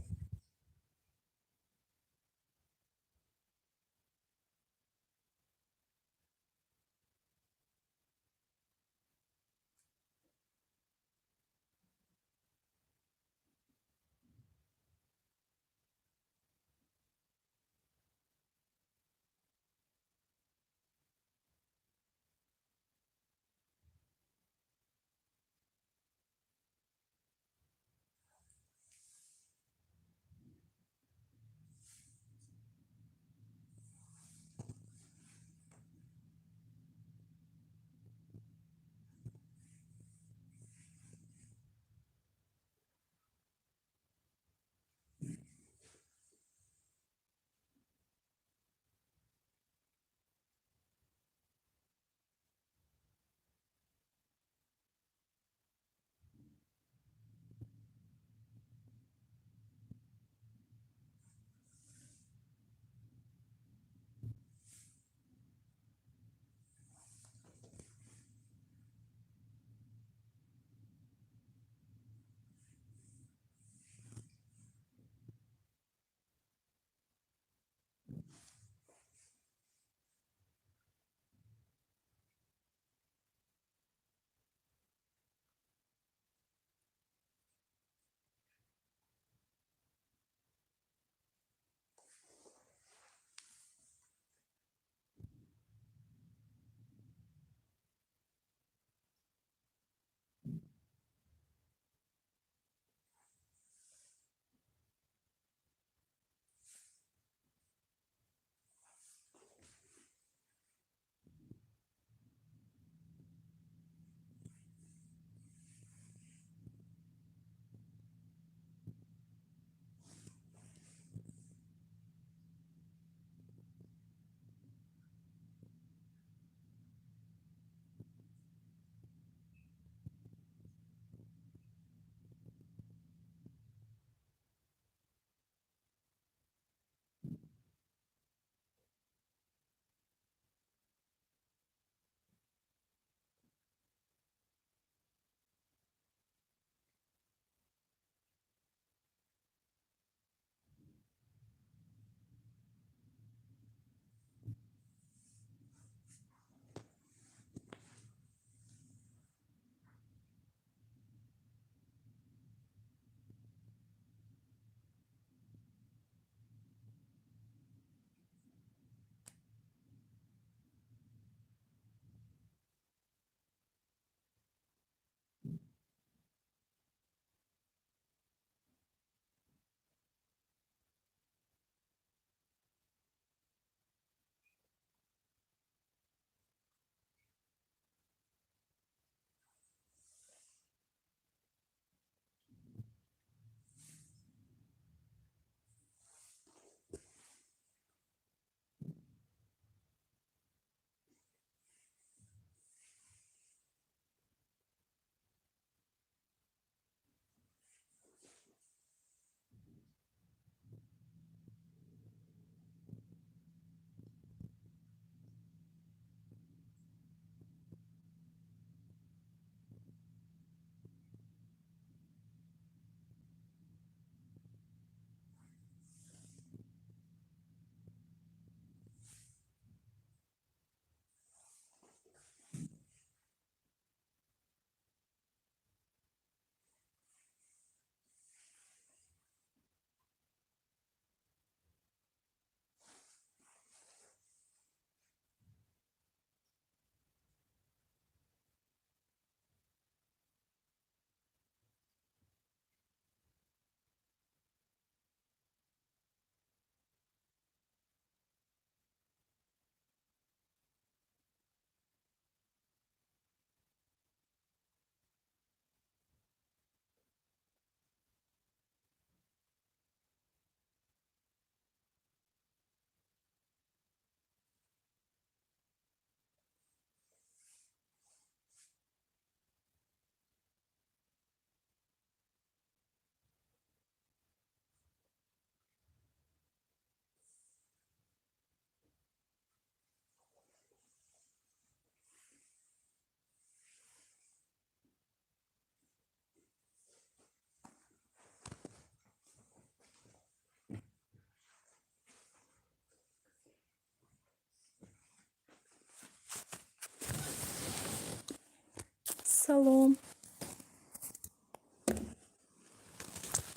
Салом.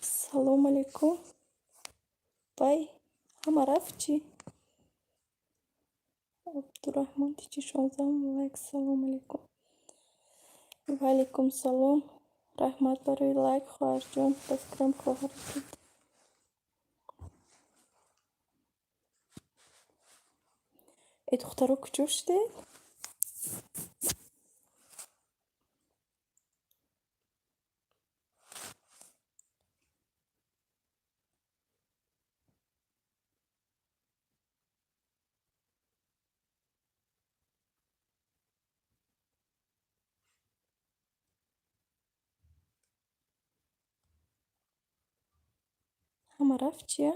Салом алейкум. Вай, ҳама рафт чӣ? Абдураҳмон тичи 16-ум лайк. Салом алейкум. Ва алейкум салом. Раҳмат барои лайк, хоҳарҷон. Ба фикрам, хоҳар будед. Э, духтаро, куҷо шудед? Ҳама рафт чия?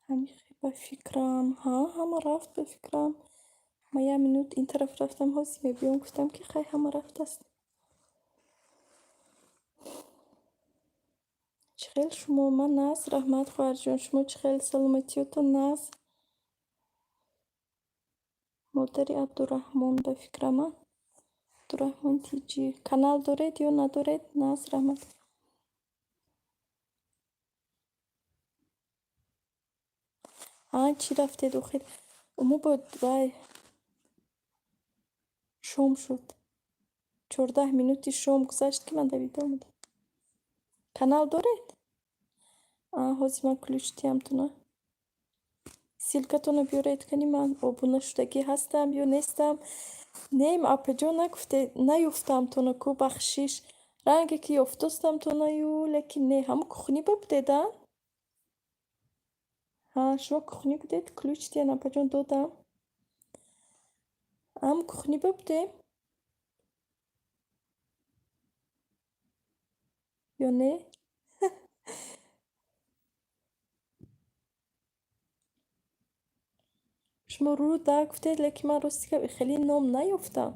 Ҳамихе, ба фикрам, ҳа, ҳама рафт, ба фикрам. Ма як минут ин тараф рафтам, ҳозир мебиём, гуфтам, ки хай, ҳама рафтааст. Чӣ хел шумо? Ман нағз, раҳмат, хоҳарҷон. Шумо чӣ хел, саломатиётон нағз? Модари Абдураҳмон, ба фикрам, а? Абдураҳмон Тиҷӣ. Канал доред ё надоред? Нағз, раҳмат. А, чӣ рафтед охир? Мо бо вай шом шуд. 14 минути шом гузашт, ки ман давида омадам. Канал доред? А, ҳозир ман ключ диҳамтона. Ссылка тонро биёред, кани, ман обуна шудагӣ ҳастам ё нестам. Нем, апаҷон, нагуфте, наёфтамтона ку, бахшиш. Ранге ки ёфтостамтонаю, лекин не, ҳамун кухни ба будед, а? Ҳа, шумо кухни будед, ключ диҳан, апаҷон, додам. Ҳамун кухни ба будем? Ё не? Шумо рӯ да гуфтед, лекин ман, рости гап, хеле ном наёфтам.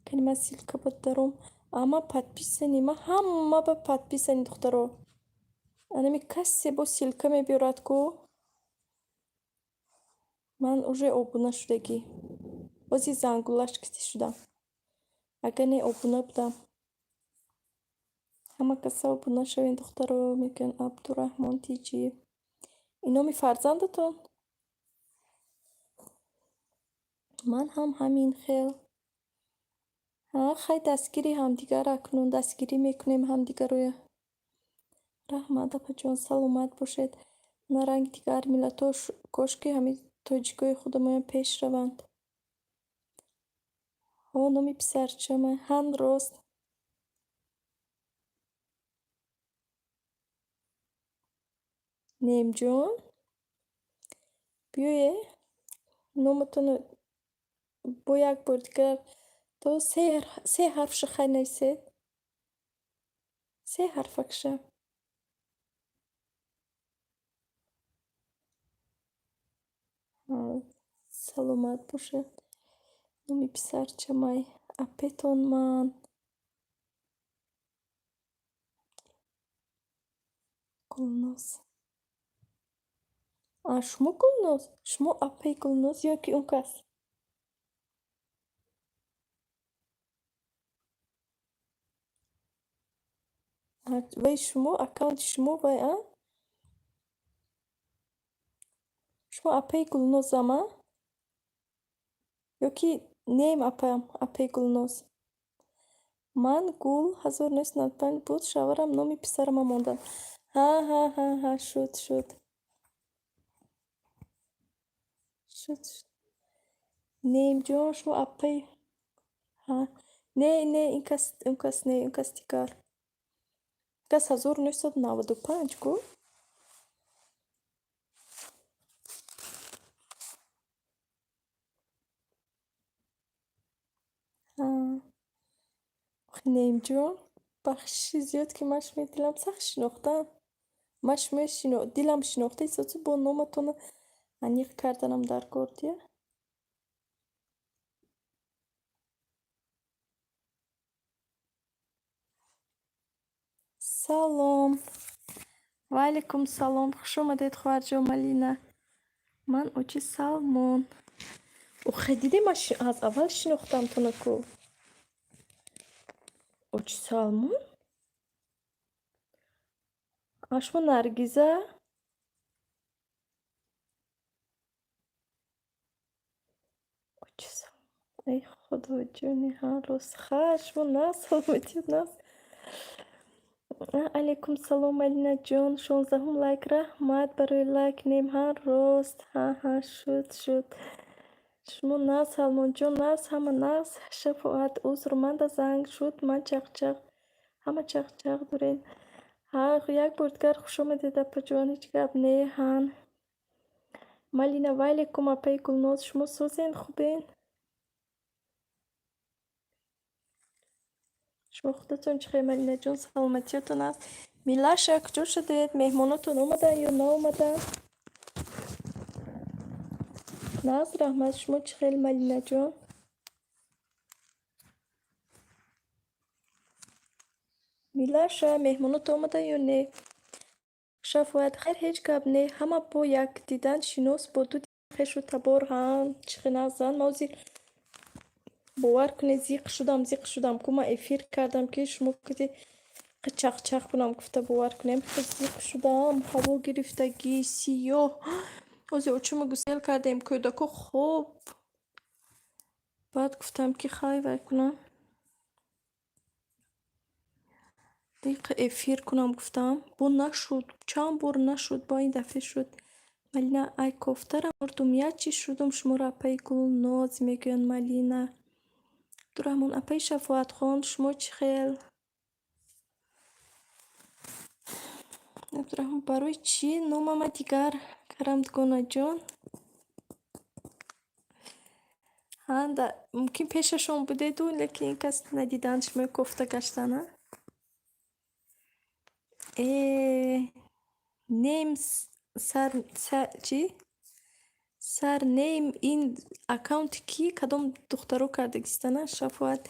Кани, ман ссылка ба даром. А ман подписанный, ман ҳама ба подписанный, духтаро. Анами касе бо ссылка мебиёрад ку, ман уже обуна шудагӣ. Бози зангулаш китӣ шудам. Агар не, обуна будам. Ҳама каса обуна шавед, духтаро, мегӯянд Абдураҳмон Тиҷӣ. Ин номи фарзандатон? Ман ҳам ҳамин хел. Ҳа, хай, дастгири ҳамдигар, акнун дастгирӣ мекунем ҳамдигароя. Раҳмат, апаҷон, саломат бошед. На ранги дигар миллатҳо, кошки ҳамин тоҷикои худамоям пеш раванд. Ҳо, номи писарчама. Ҳан, рост. Немҷон? Биёе, номатонро бо як бор дигар то се ҳарфша хай нависед. Се ҳарфакша. Саломат бошед. Номи писарчамай. Апетон ман. Гулноз. А, шумо Гулноз? Шумо апаи Гулноз ё ки он кас? Вай шумо, аккаунти шумо вай, а? Шумо апаи Гулнозам, а? Ё ки нем апаам, апаи Гулноз? Ман Гул 1995 буд, шавҳарам номи писарама монданд. Ҳа, ҳа, ҳа, ҳа, шуд, шуд. Шуд, шуд. Немҷон, шумо апаи. Ҳа. Не, не, ин кас, он кас не, он кас дигар. Ин кас 1995 ку? Ҳа. Охи, Немҷон, бахшиши зиёд, ки ман шумои дилам сахт шинохтам. Ман шумои дилам шинохта истодсу, бо номатонро аниқ карданам дар кор дия. Салом. Ва алайкум салом. Хуш омадед, хоҳарҷон Малина. Ман очи Салмон. Охе, дидем, ман аз аввал шинохтамтона ку. Очи Салмон? А шумо Наргиза? Очи Салмон. Эй худоҷони, ҳа, рост. Ха, шумо на, саломатӣ нас. Алайкум салом, Малинаҷон. 16-ум лайк, раҳмат барои лайк. Нем, ҳа, рост. Ҳа, ҳа, шуд, шуд. Шумо на, Салмонҷон, нас, ҳама нас. Шафоат, узр, манда занг шуд, ман чақчақ. Ҳама чақчақ доред. Ҳа, як бор дигар хуш омадед, апаҷон, ҳеҷ гап не, ҳан. Малина, ва алайкум, апаи Гулноз, шумо созен, хубен? Шумо худатон чӣ хел, Малинаҷон, саломатиятон аст? Милаша, куҷо шудед? Меҳмонотон омаданд ё наомаданд? Наз, раҳмат, шумо чӣ хел, Малинаҷон? Милаша, меҳмонот омаданд ё не? Шафоат, хайр, ҳеҷ гап не. Ҳама бо як дидан шинос, бо ду хешу табор. Ҳа, чӣ хел назан. Ман ҳозир, бовар кунед, зиқ шудам, зиқ шудам ку. Ман эфир кардам, ки шумо кати чақчақ кунам гуфта, бовар кунем, зиқ шудам, ҳаво гирифтагӣ, сиёҳ. Ҳозир очума гусел кардем, кӯдако хоб. Баъд гуфтам, ки хай, вай кунам. Диқа эфир кунам гуфтам. Бо нашуд, чанд бор нашуд, бо ин дафъа шуд. Малина, ай кофтара мурдум, як чиз шудум, шуморо апаи Гулноз мегӯянд, Малина. Абдураҳмон, апаи Шафоатхон, шумо чӣ хел? Абдураҳмон, барои чӣ номама дигар кардам, дугонаҷон? Ҳа, мумкин пешашон будеду, лекин ин кас надиданд, шумои кофта гаштан, а? Э, нем сар чӣ? Сарнейм ин аккаунти кӣ, кадом духтаро кардагистана? Шафоат,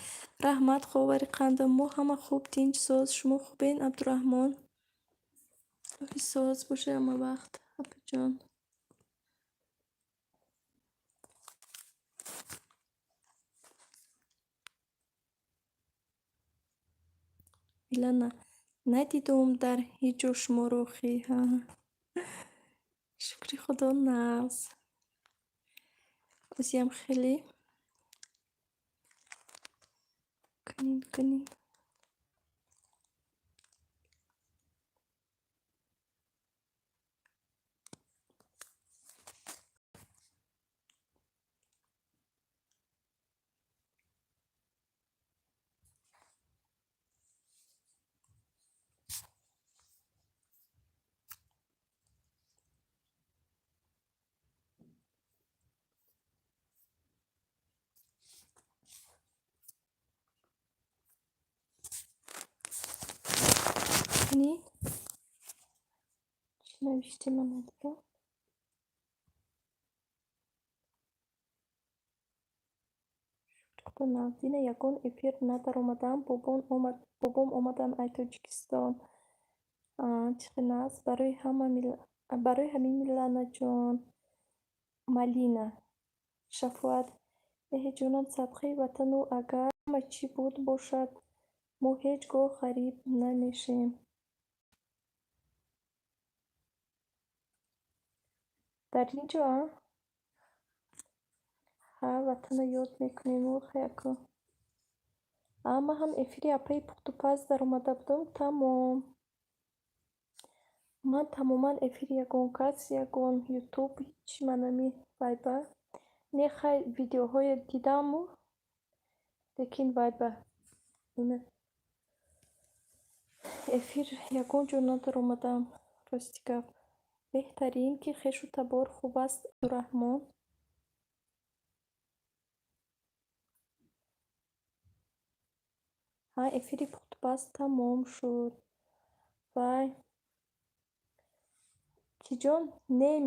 раҳмат, ховари қандам. Мо ҳама хуб, тинч, соз. Шумо хубен, Абдураҳмон? Илоҳи соз бошед ҳама вақт, апаҷон. Милана, надидум дар ҳеҷ ҷо шуморо охи. Ҳа. Шукри Худо, нағз. Озиам хеле кунин, кунин. Кунин. Чӣ навиштем, ман надидам. Шукри Худо, нағз. Дина ягон эфир надаромадам, бобом омаданд ай Тоҷикистон. Чӣ хел нағз. Барои ҳамин, Миланаҷон. Малина. Шафоат. Эҳе, ҷонам, садқаи ватану агар ҳама чӣ буд бошад, мо ҳеҷ гоҳ ғариб намешем. Дар ин ҷо, а? Ҳа, ватанро ёд мекунем, охаяку. А, ман ҳам эфири апаи пухтупаз даромада будам, тамом. Ман тамоман эфири ягон кас, ягон ютуб, ҳеҷ манами вайба. Не, хай, видеоҳое дидаму, лекин вайба. Ина. Эфир ягон ҷо надаромадам, рости гап. Беҳтарин, ки хешу табор хуб аст, Абдураҳмон. Ҳа, эфири пухтупаз тамом шуд. Вай. Чӣ ҷон? Нем.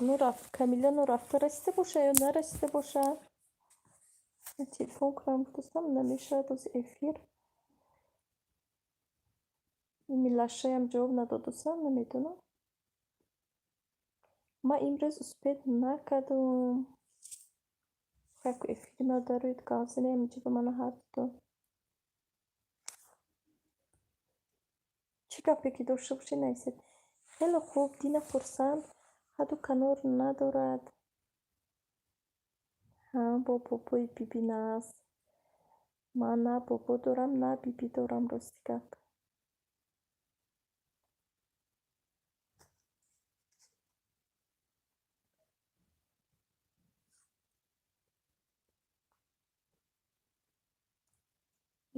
Ну рафт, Камила, ну рафта расида боша ё нарасида боша? Телефон кунам гуфтастам, намешавад, боз эфир. Милашаям ҷавоб надодусам, намедонам. Ман имрӯз успеть накардум. Яку эфири ма дароед, гап занем, инҷа ба мана ҳардутон. Чӣ гапе ки дошта бошед, нависед. Хеле хуб, Дина хурсанд, ҳадду канор надорад. Ҳа, бо бобои биби наз. Ман на бобо дорам, на бибӣ дорам, рости гап.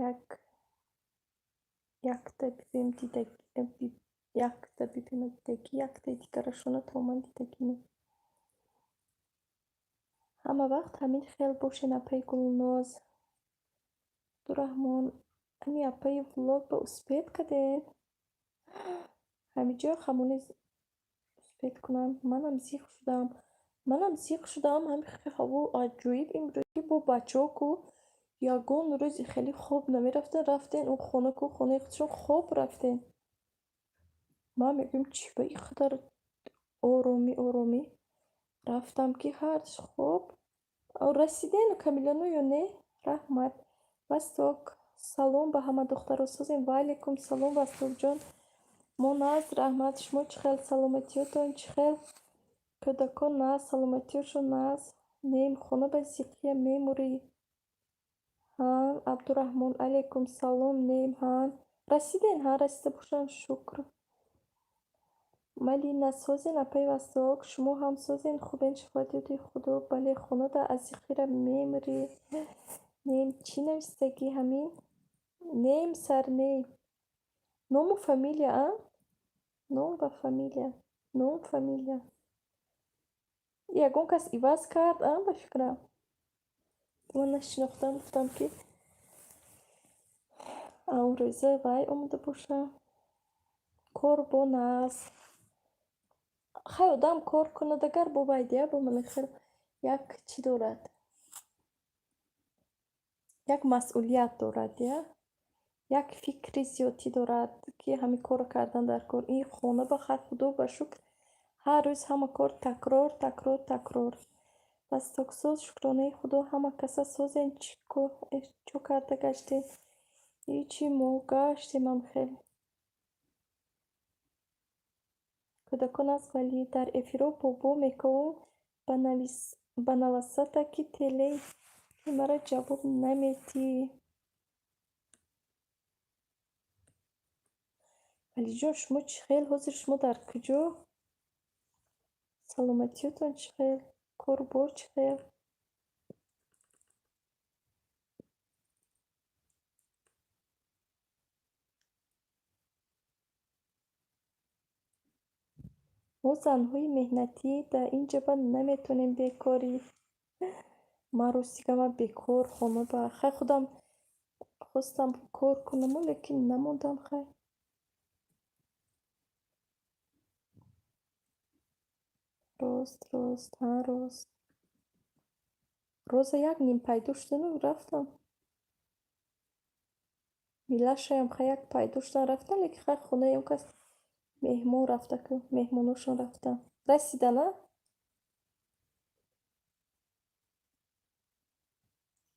Як якта бибим якта бибима дидагӣ, яктаи дигарашона тамоман дидагӣ не. Ҳама вақт ҳамин хел бошен, апаи Гулноз. Абдураҳмон, ани апаи влог ба успеть кардед? Ҳамиҷо хамони успеть кунам. Манам зиқ шудам. Манам зиқ шудам. Ҳами ҳаво аҷоиб имрӯз бо бачаҳо ку ягон рӯзи хеле хоб намерафтен, рафтен он хона ку, хонаи худшон хоб рафтен. Ман мегӯям, чӣ ба ин қадар оромӣ оромӣ рафтам, ки ҳардуш хоб. Расиден Камилану ё не? Раҳмат. Васток, салом ба ҳама духтаро, созем. Ва алайкум салом, Вастокҷон. Мо наз, раҳмат. Шумо чӣ хел, саломатиётон чӣ хел? Кӯдакон наз, саломатиёшон наз. Нем, хона ба зиқия мемурӣ. Ҳа, Абдураҳмон, алайкум салом, нем, ҳа. Расиден, ҳа, расида бошам, шукр. Малина, созен, апаи Васток, шумо ҳам созен, хубен, шафоатёти Худо. Бале, хонада аз зиқира мемурӣ. Нем, чӣ навистагӣ ҳамин? Нем, сарнем. Ному фамилия, а? Ном ва фамилия. Ном, фамилия. Ягон кас иваз кард, а, ба фикрам. Ман нашинохтам, гуфтам, ки он рӯза вай омада боша. Кор бо наз. Хай, одам кор кунад, агар бо вай дия, бо мана хел як чӣ дорад. Як масъулият дорад, я? Як фикри зиёдтӣ дорад, ки ҳамин корро кардан дар кор. Ин хона ба хай, Худо ба шукр, ҳар рӯз ҳама кор такрор, такрор, такрор. Вастоксоз, шукронаи Худо, ҳама каса созен, чӣ карда гаштем? Ҳичи, мо гаштем ам хел. Кӯдакон аз валӣ дар эфиро бобо мековум ба навасата, ки телеи маро ҷавоб наметӣ. Валиҷон, шумо чӣ хел? Ҳозир шумо дар куҷо? Саломатиётон чӣ хел? Кору бор чӣ хел? Мо занҳои меҳнатӣ дар ин ҷаба наметонем бекорӣ. Ман рости гап, ман бекор хона ба хай худам хостам кор кунаму, лекин намондам, хай. Рост, рост, ҳа, рост. Роза як ним пайдо шудану рафтам. Милашаям хай як пайдо шудан рафтан, лекин хай хонаи он кас меҳмон рафта ку, меҳмоношон рафтан. Расидан, а?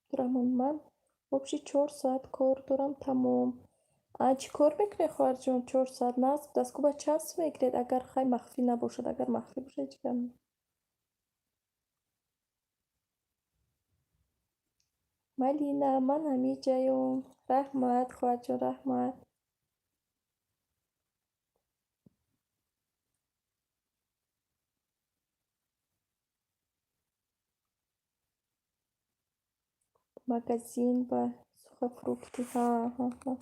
Абдураҳмон, ман вообще 4 соат кор дорам, тамом. А чӣ кор мекунед, хоҳарҷон, 4 соат? Нағз будааст ку, ба чанд сум мегиред, агар хай махфӣ набошад, агар махфӣ бошад, ҳеҷ гап не. Малина, ман ҳамиҷаём. Раҳмат, хоҳарҷон, раҳмат. Магазин ба сухофрукты. Ҳа, ҳа, ҳа.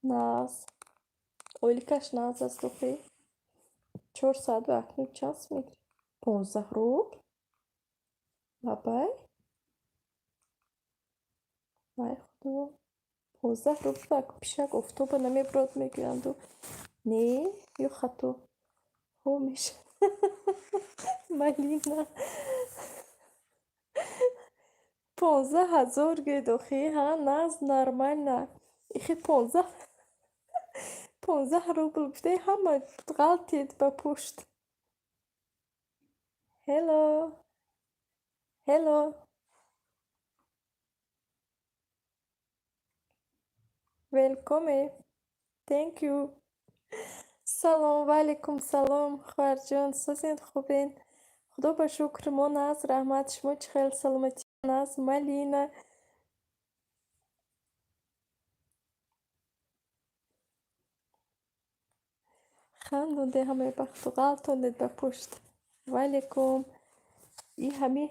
Нағз. Ойликаш нағз аст охи. 4 соат ба акнун чанд сум мегиред? 15 рубл? Лабай? Вай худо. 15 рубл ба пишак офтоба намебурад, мегӯянду. Не, ё хато? Ҳо, мешавад. Малина. 15 000 гӯед охи, ҳа, нағз, нормально. Ихи 15. 15 рубл гуфтаи, ҳама ғалтид ба пушт. Hello, hello. Welcome. Thank you. Салом, ва алайкум салом, хоҳарҷон, созед, хубед? Худо ба шукр, мо нағз, раҳмат. Шумо чӣ хел, саломатӣ нағз? Малина. Хандонде ҳамаи бахту, ғалтондед ба пушт. Ва алайкум. И ҳами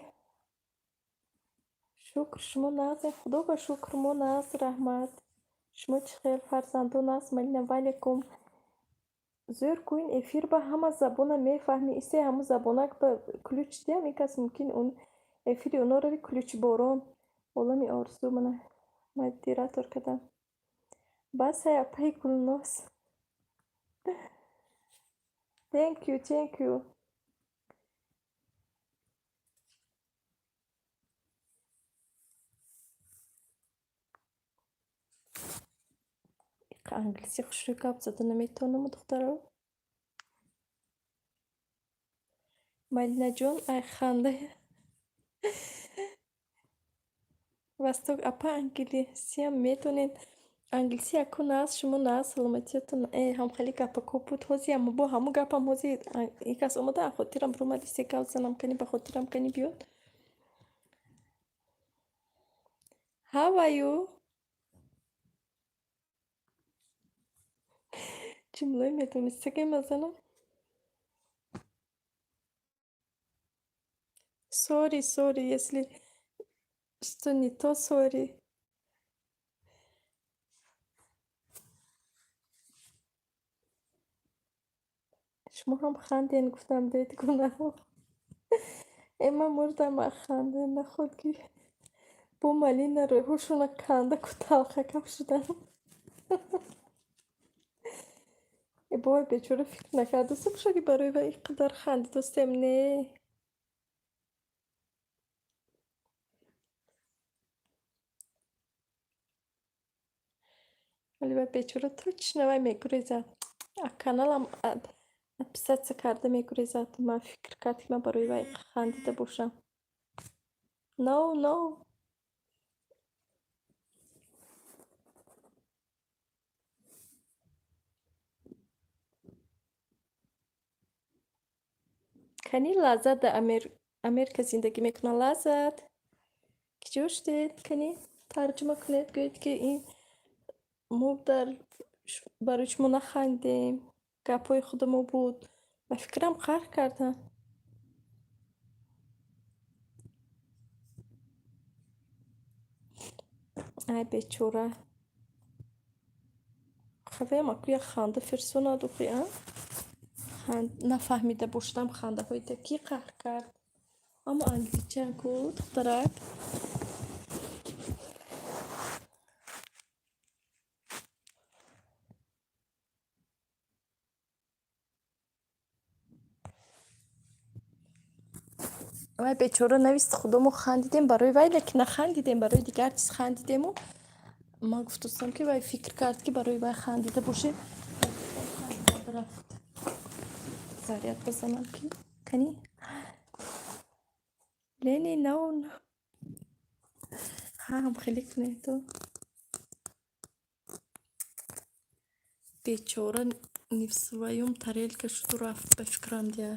шукр, шумо нағзед? Худо ба шукр, мо нағз, раҳмат. Шумо чӣ хел, фарзандо нағз? Малина, ва алайкум. Зӯр ку, ин эфир ба ҳама забона мефаҳмӣ. Исе ҳамун забонак ба ключ диҳам, ин кас мумкин он эфири оноро ключборон. Олами орзу мана модератор кардам. Бас, ҳай, апаи Гулноз. Thank you, thank you. Англисӣ хушрӯй гап зада наметавонаму, духтаро. Малинаҷон, ай ханда. Восток апа, англисиам медонед? Англисӣ яку нағз, шумо нағз, саломатиятон. Э, ҳамхели гапако буд. Ҳозиам бо ҳамун гапам ҳози ин кас омада, хотирам ромад, исе гап занам, кани ба хотирам кани биёд. How are you? Ҷумлаи медонистагӣ мазанам? Sorry, sorry, если что не то, sorry. Шумо ҳам ханден, гуфтам, дед гунаҳо. Э, ман мурдам аз ханда, наход ки бо малина рӯйҳошона канда ку талхакап шудам. Э, бовай, бечора фикр накардаста бошад, ки барои вай ин қадар хандидостем, не. Вале вай бечора точно вай мегурезад. А каналам отписаться карда мегурезад. Ман фикр кард, ки ман барои вай хандида бошам. No, no. Кани Лаззат дар Америка зиндагӣ мекунад. Лаззат, киҷо шудед? Кани тарҷума кунед, гӯед, ки ин мо дар барои шумо нахандем. Гапҳои худамо буд. Ба фикрам, қаҳр карданд. Ай, бечора. Хаваям аку як ханда фирсонад охи, а? Нафаҳмида бошадам хандаҳои та кӣ қаҳр кард? Аммо англичан ку, духтарак. Вай бечора навист: худо, мо хандидем барои вай, лекин нахандидем, барои дигар чиз хандидему. Ман гуфтостам, ки вай фикр кард, ки барои вай хандида бошем. Рафт. Заряд бизанам, ки кани Лени, no, no. Ҳам хеле кунед. Бечора не в своём тарелка шуду рафт, ба фикрам дия.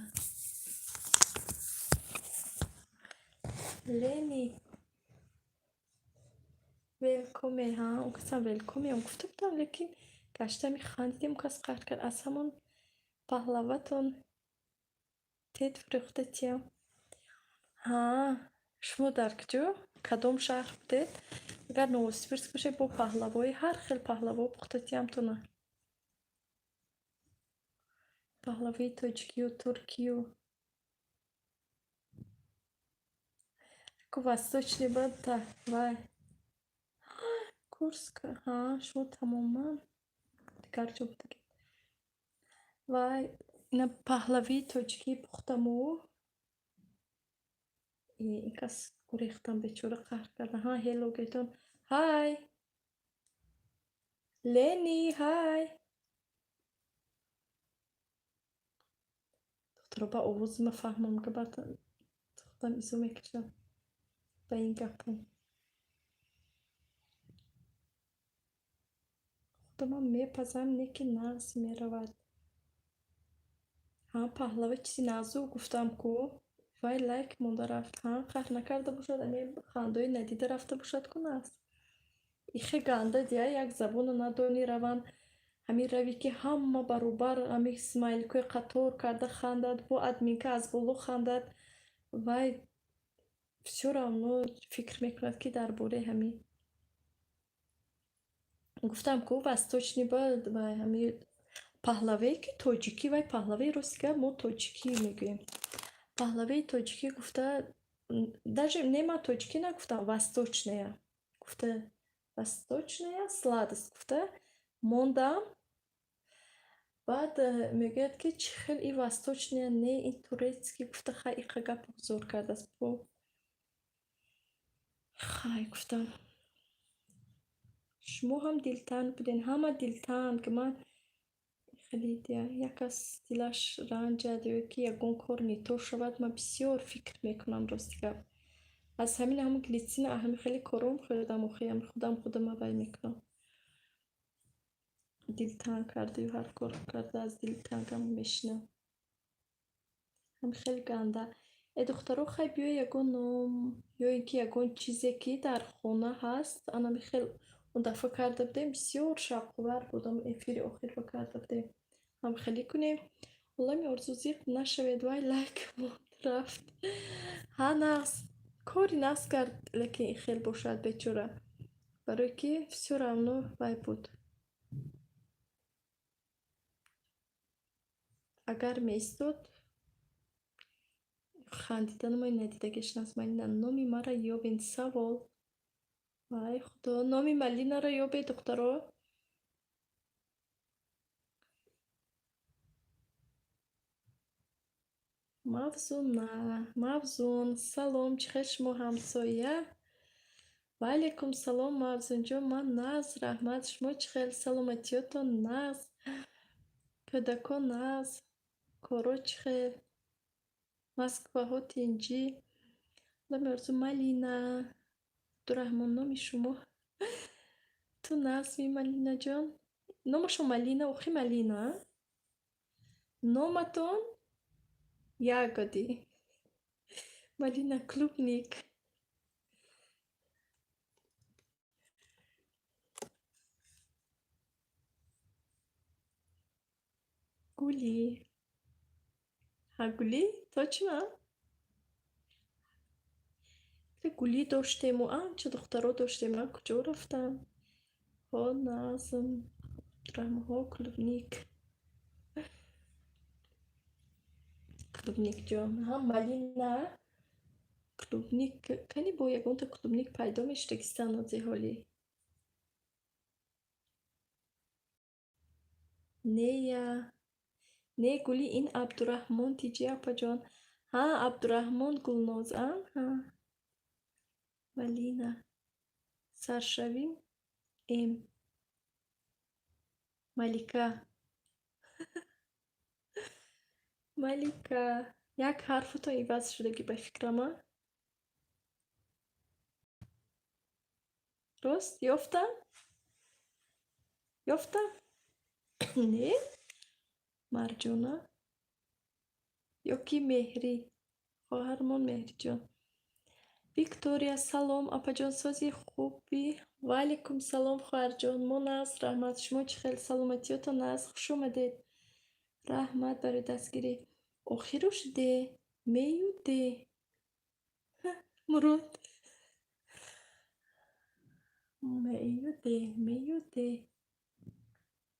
Лени. Welcome, ҳа, он касам welcome ам гуфта будам, лекин гаштами хандидем, он кас қаҳр кард. Аз ҳамон паҳлаватон тед фурӯхта тиям. Ҳа, шумо дар куҷо? Кадом шаҳр будед? Агар Новосибирск бошед, бо паҳлавои ҳар хел паҳлаво пухта тиямтона. Паҳлавии тоҷикию туркию. Ку восточный бада вай. Курск, ҳа, шумо тамоман дигар ҷо будагед. Вай, ина паҳлавии тоҷикӣ пухтаму. Ин кас гурехтам, бечора қаҳр карда. Ҳа, hello гӯйтон. Hi. Лени, hi. Духтаро, ба овози ма фаҳмам, га баъд худам изо мекашам ба ин гапҳо. Худамам мепазам, не ки нағз меравад. Ҳа, паҳлава чизи нағзу гуфтам ку, вай лайк монда рафт. Ҳа, қаҳр накарда бошад, ами хандаои надида рафта бошад ку нағз. Ихе ганда дия, як забоно надонӣ, раванд ҳамин равӣ, ки ҳама баробар ҳами смайликҳои қатор карда хандад, бо админка аз боло хандад, вай всё равно фикр мекунад, ки дар бораи ҳамин. Гуфтам ку, восточный ба вай ҳами паҳлаве, ки тоҷикӣ, вай паҳлаваи, рости гап, мо тоҷикӣ мегӯем. Паҳлаваи тоҷикӣ гуфта, даже не, ман тоҷикӣ нагуфтам, восточная гуфта, восточная сладость гуфта мондам. Баъд мегӯяд, ки чӣ хел и восточная, не, ин турецкий гуфта, хай, иқа гап зор кардааст. Бо хай, гуфтам, шумо ҳам дилтанг буден, ҳама дилтанг. Ман хеле як кас дилаш ранҷад ё ки ягон кор не то шавад, ман бисёр фикр мекунам, рости гап. Аз ҳамин ҳамн глицина, ҳами хеле кором хӯрдам, охи ҳами худам худама вай мекунам. Дилтанг кардаю ҳар кор карда, аз дилтангам мешинам. Ҳами хеле ганда. Э, духтаро, хай, биё, ягон ном ё ин ки ягон чизе, ки дар хона ҳаст, анами хел он дафъа карда будем, бисёр шавқовар буд, ам эфири охирро карда будем. Ҳам хеле кунем. Олами орзу, зиқ нашавед, вай лайк монд рафт. Ҳа, нағз. Кори нағз кард, лекин ин хел бошад, бечора. Барое ки всё равно вай буд. Агар меистод, хандиданамои надидагиш наст. Малина, номи маро ёбен, савол. Вай худо, номи Малинаро ёбед, духтаро. Мавзуна, Мавзун, салом, чӣ хел шумо, ҳамсоя? Ва алайкум салом, Мавзунҷон, ман нағз, раҳмат. Шумо чӣ хел, саломатиётон нағз? Кӯдакон нағз? Коро чӣ хел? Москваҳо тинҷӣ? Олами орзу, Малина. Абдураҳмон, номи шумо? Ту нағзми, Малинаҷон? Номашон Малина, охи Малина? Номатон ягоды. Малина, клубник. Гулӣ. Ҳа, Гулӣ? Точно? Гулӣ доштему, анча духтаро доштем, а куҷо рафтанд? Ҳо, нағзм. Абдураҳмонҳо, клубник. Клубникҷон. Ҳа, Малина. Клубник. Кани бо ягонта клубник пайдо мешудагистан ҳолӣ? Нея. Не, Гулӣ, ин Абдураҳмон тиҷи, апаҷон. Ҳа, Абдураҳмон Гулноз, а? Ҳа. Малина. Саршавӣ М. Малика. Малика. Як ҳарфатон иваз шудагӣ ба фикрам, а? Рост? Ёфтам? Ёфтам? Не? Марҷона? Ё ки Меҳрӣ? Хоҳармон Меҳриҷон. Виктория, салом, апаҷон, сози хубӣ? Ва алайкум салом, хоҳарҷон. Мо нағз, раҳмат. Шумо чӣ хел, саломатиётон нағз? Хуш омадед. Раҳмат барои дастгирӣ. Охируш д, мею д. Мурод. Мею д, мею д.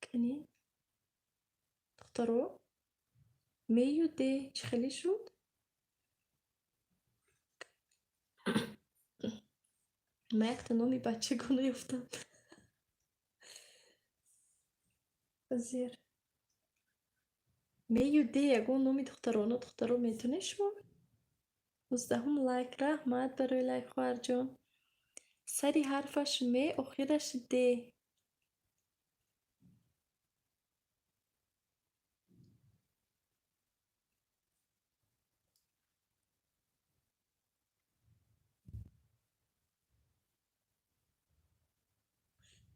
Кани? Духтаро? Мею д чӣ хеле шуд? Ман якта номи бачагона ёфтам. Зер. Мею д ягон номи духтарона, духтаро, метонед шумо? 19-ум лайк, раҳмат барои лайк, хоҳарҷон. Сари ҳарфаш ме, охираш д.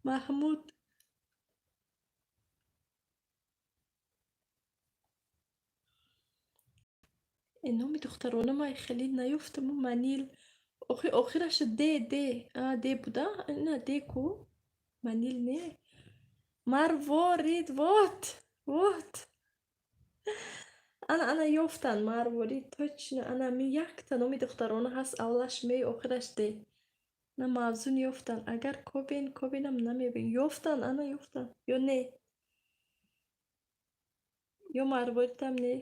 Маҳмуд. Э, номи духтарона ман хеле наёфтаму. Манил. Охи, охираша д, а, д буда, на д ку, Манил не, Марворид. Вот, вот, ана, ана, ёфтан. Марворид, точно. Ана ми якта номи духтарона ҳаст, аввалаш ме, охираш д. На, Мавзун, ёфтан. Агар кобен, кобенам, намебин. Ёфтан, ана, ёфтан ё не? Ё Марворидам не.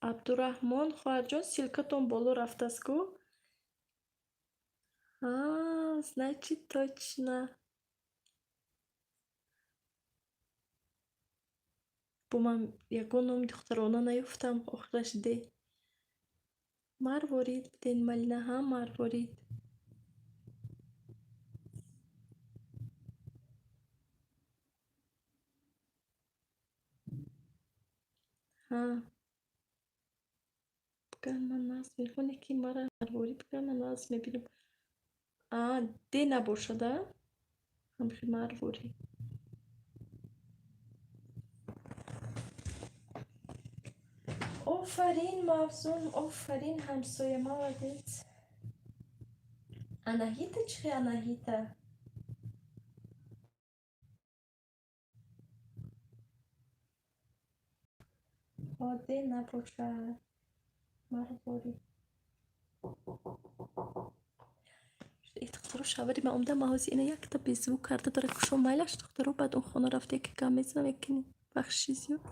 Абдураҳмон, хоҳарҷон, ссылка тон боло рафтааст ку? А, значит, точно. Бо ман ягон номи духтарона наёфтам, охираш д. Марворид биден, Малина, ҳа, Марворид. Ҳа. Бигӯянд, ман нағз мехоне, ки мара Марворид бигӯянд, ман нағз мебинам. А, д набошад, а? Ҳамхи Марворӣ. Офарин, Мавзун, офарин, ҳамсоя, молодец. Анаҳита чӣ, Анаҳита? Д набошад. Марворӣ. Духтаро, шавари ман омада, ман ҳозир ина якта беззвук карда дора кушо, майлаш, духтаро, баъд он хона рафта яке гап мезанам, яке бахши зиёд.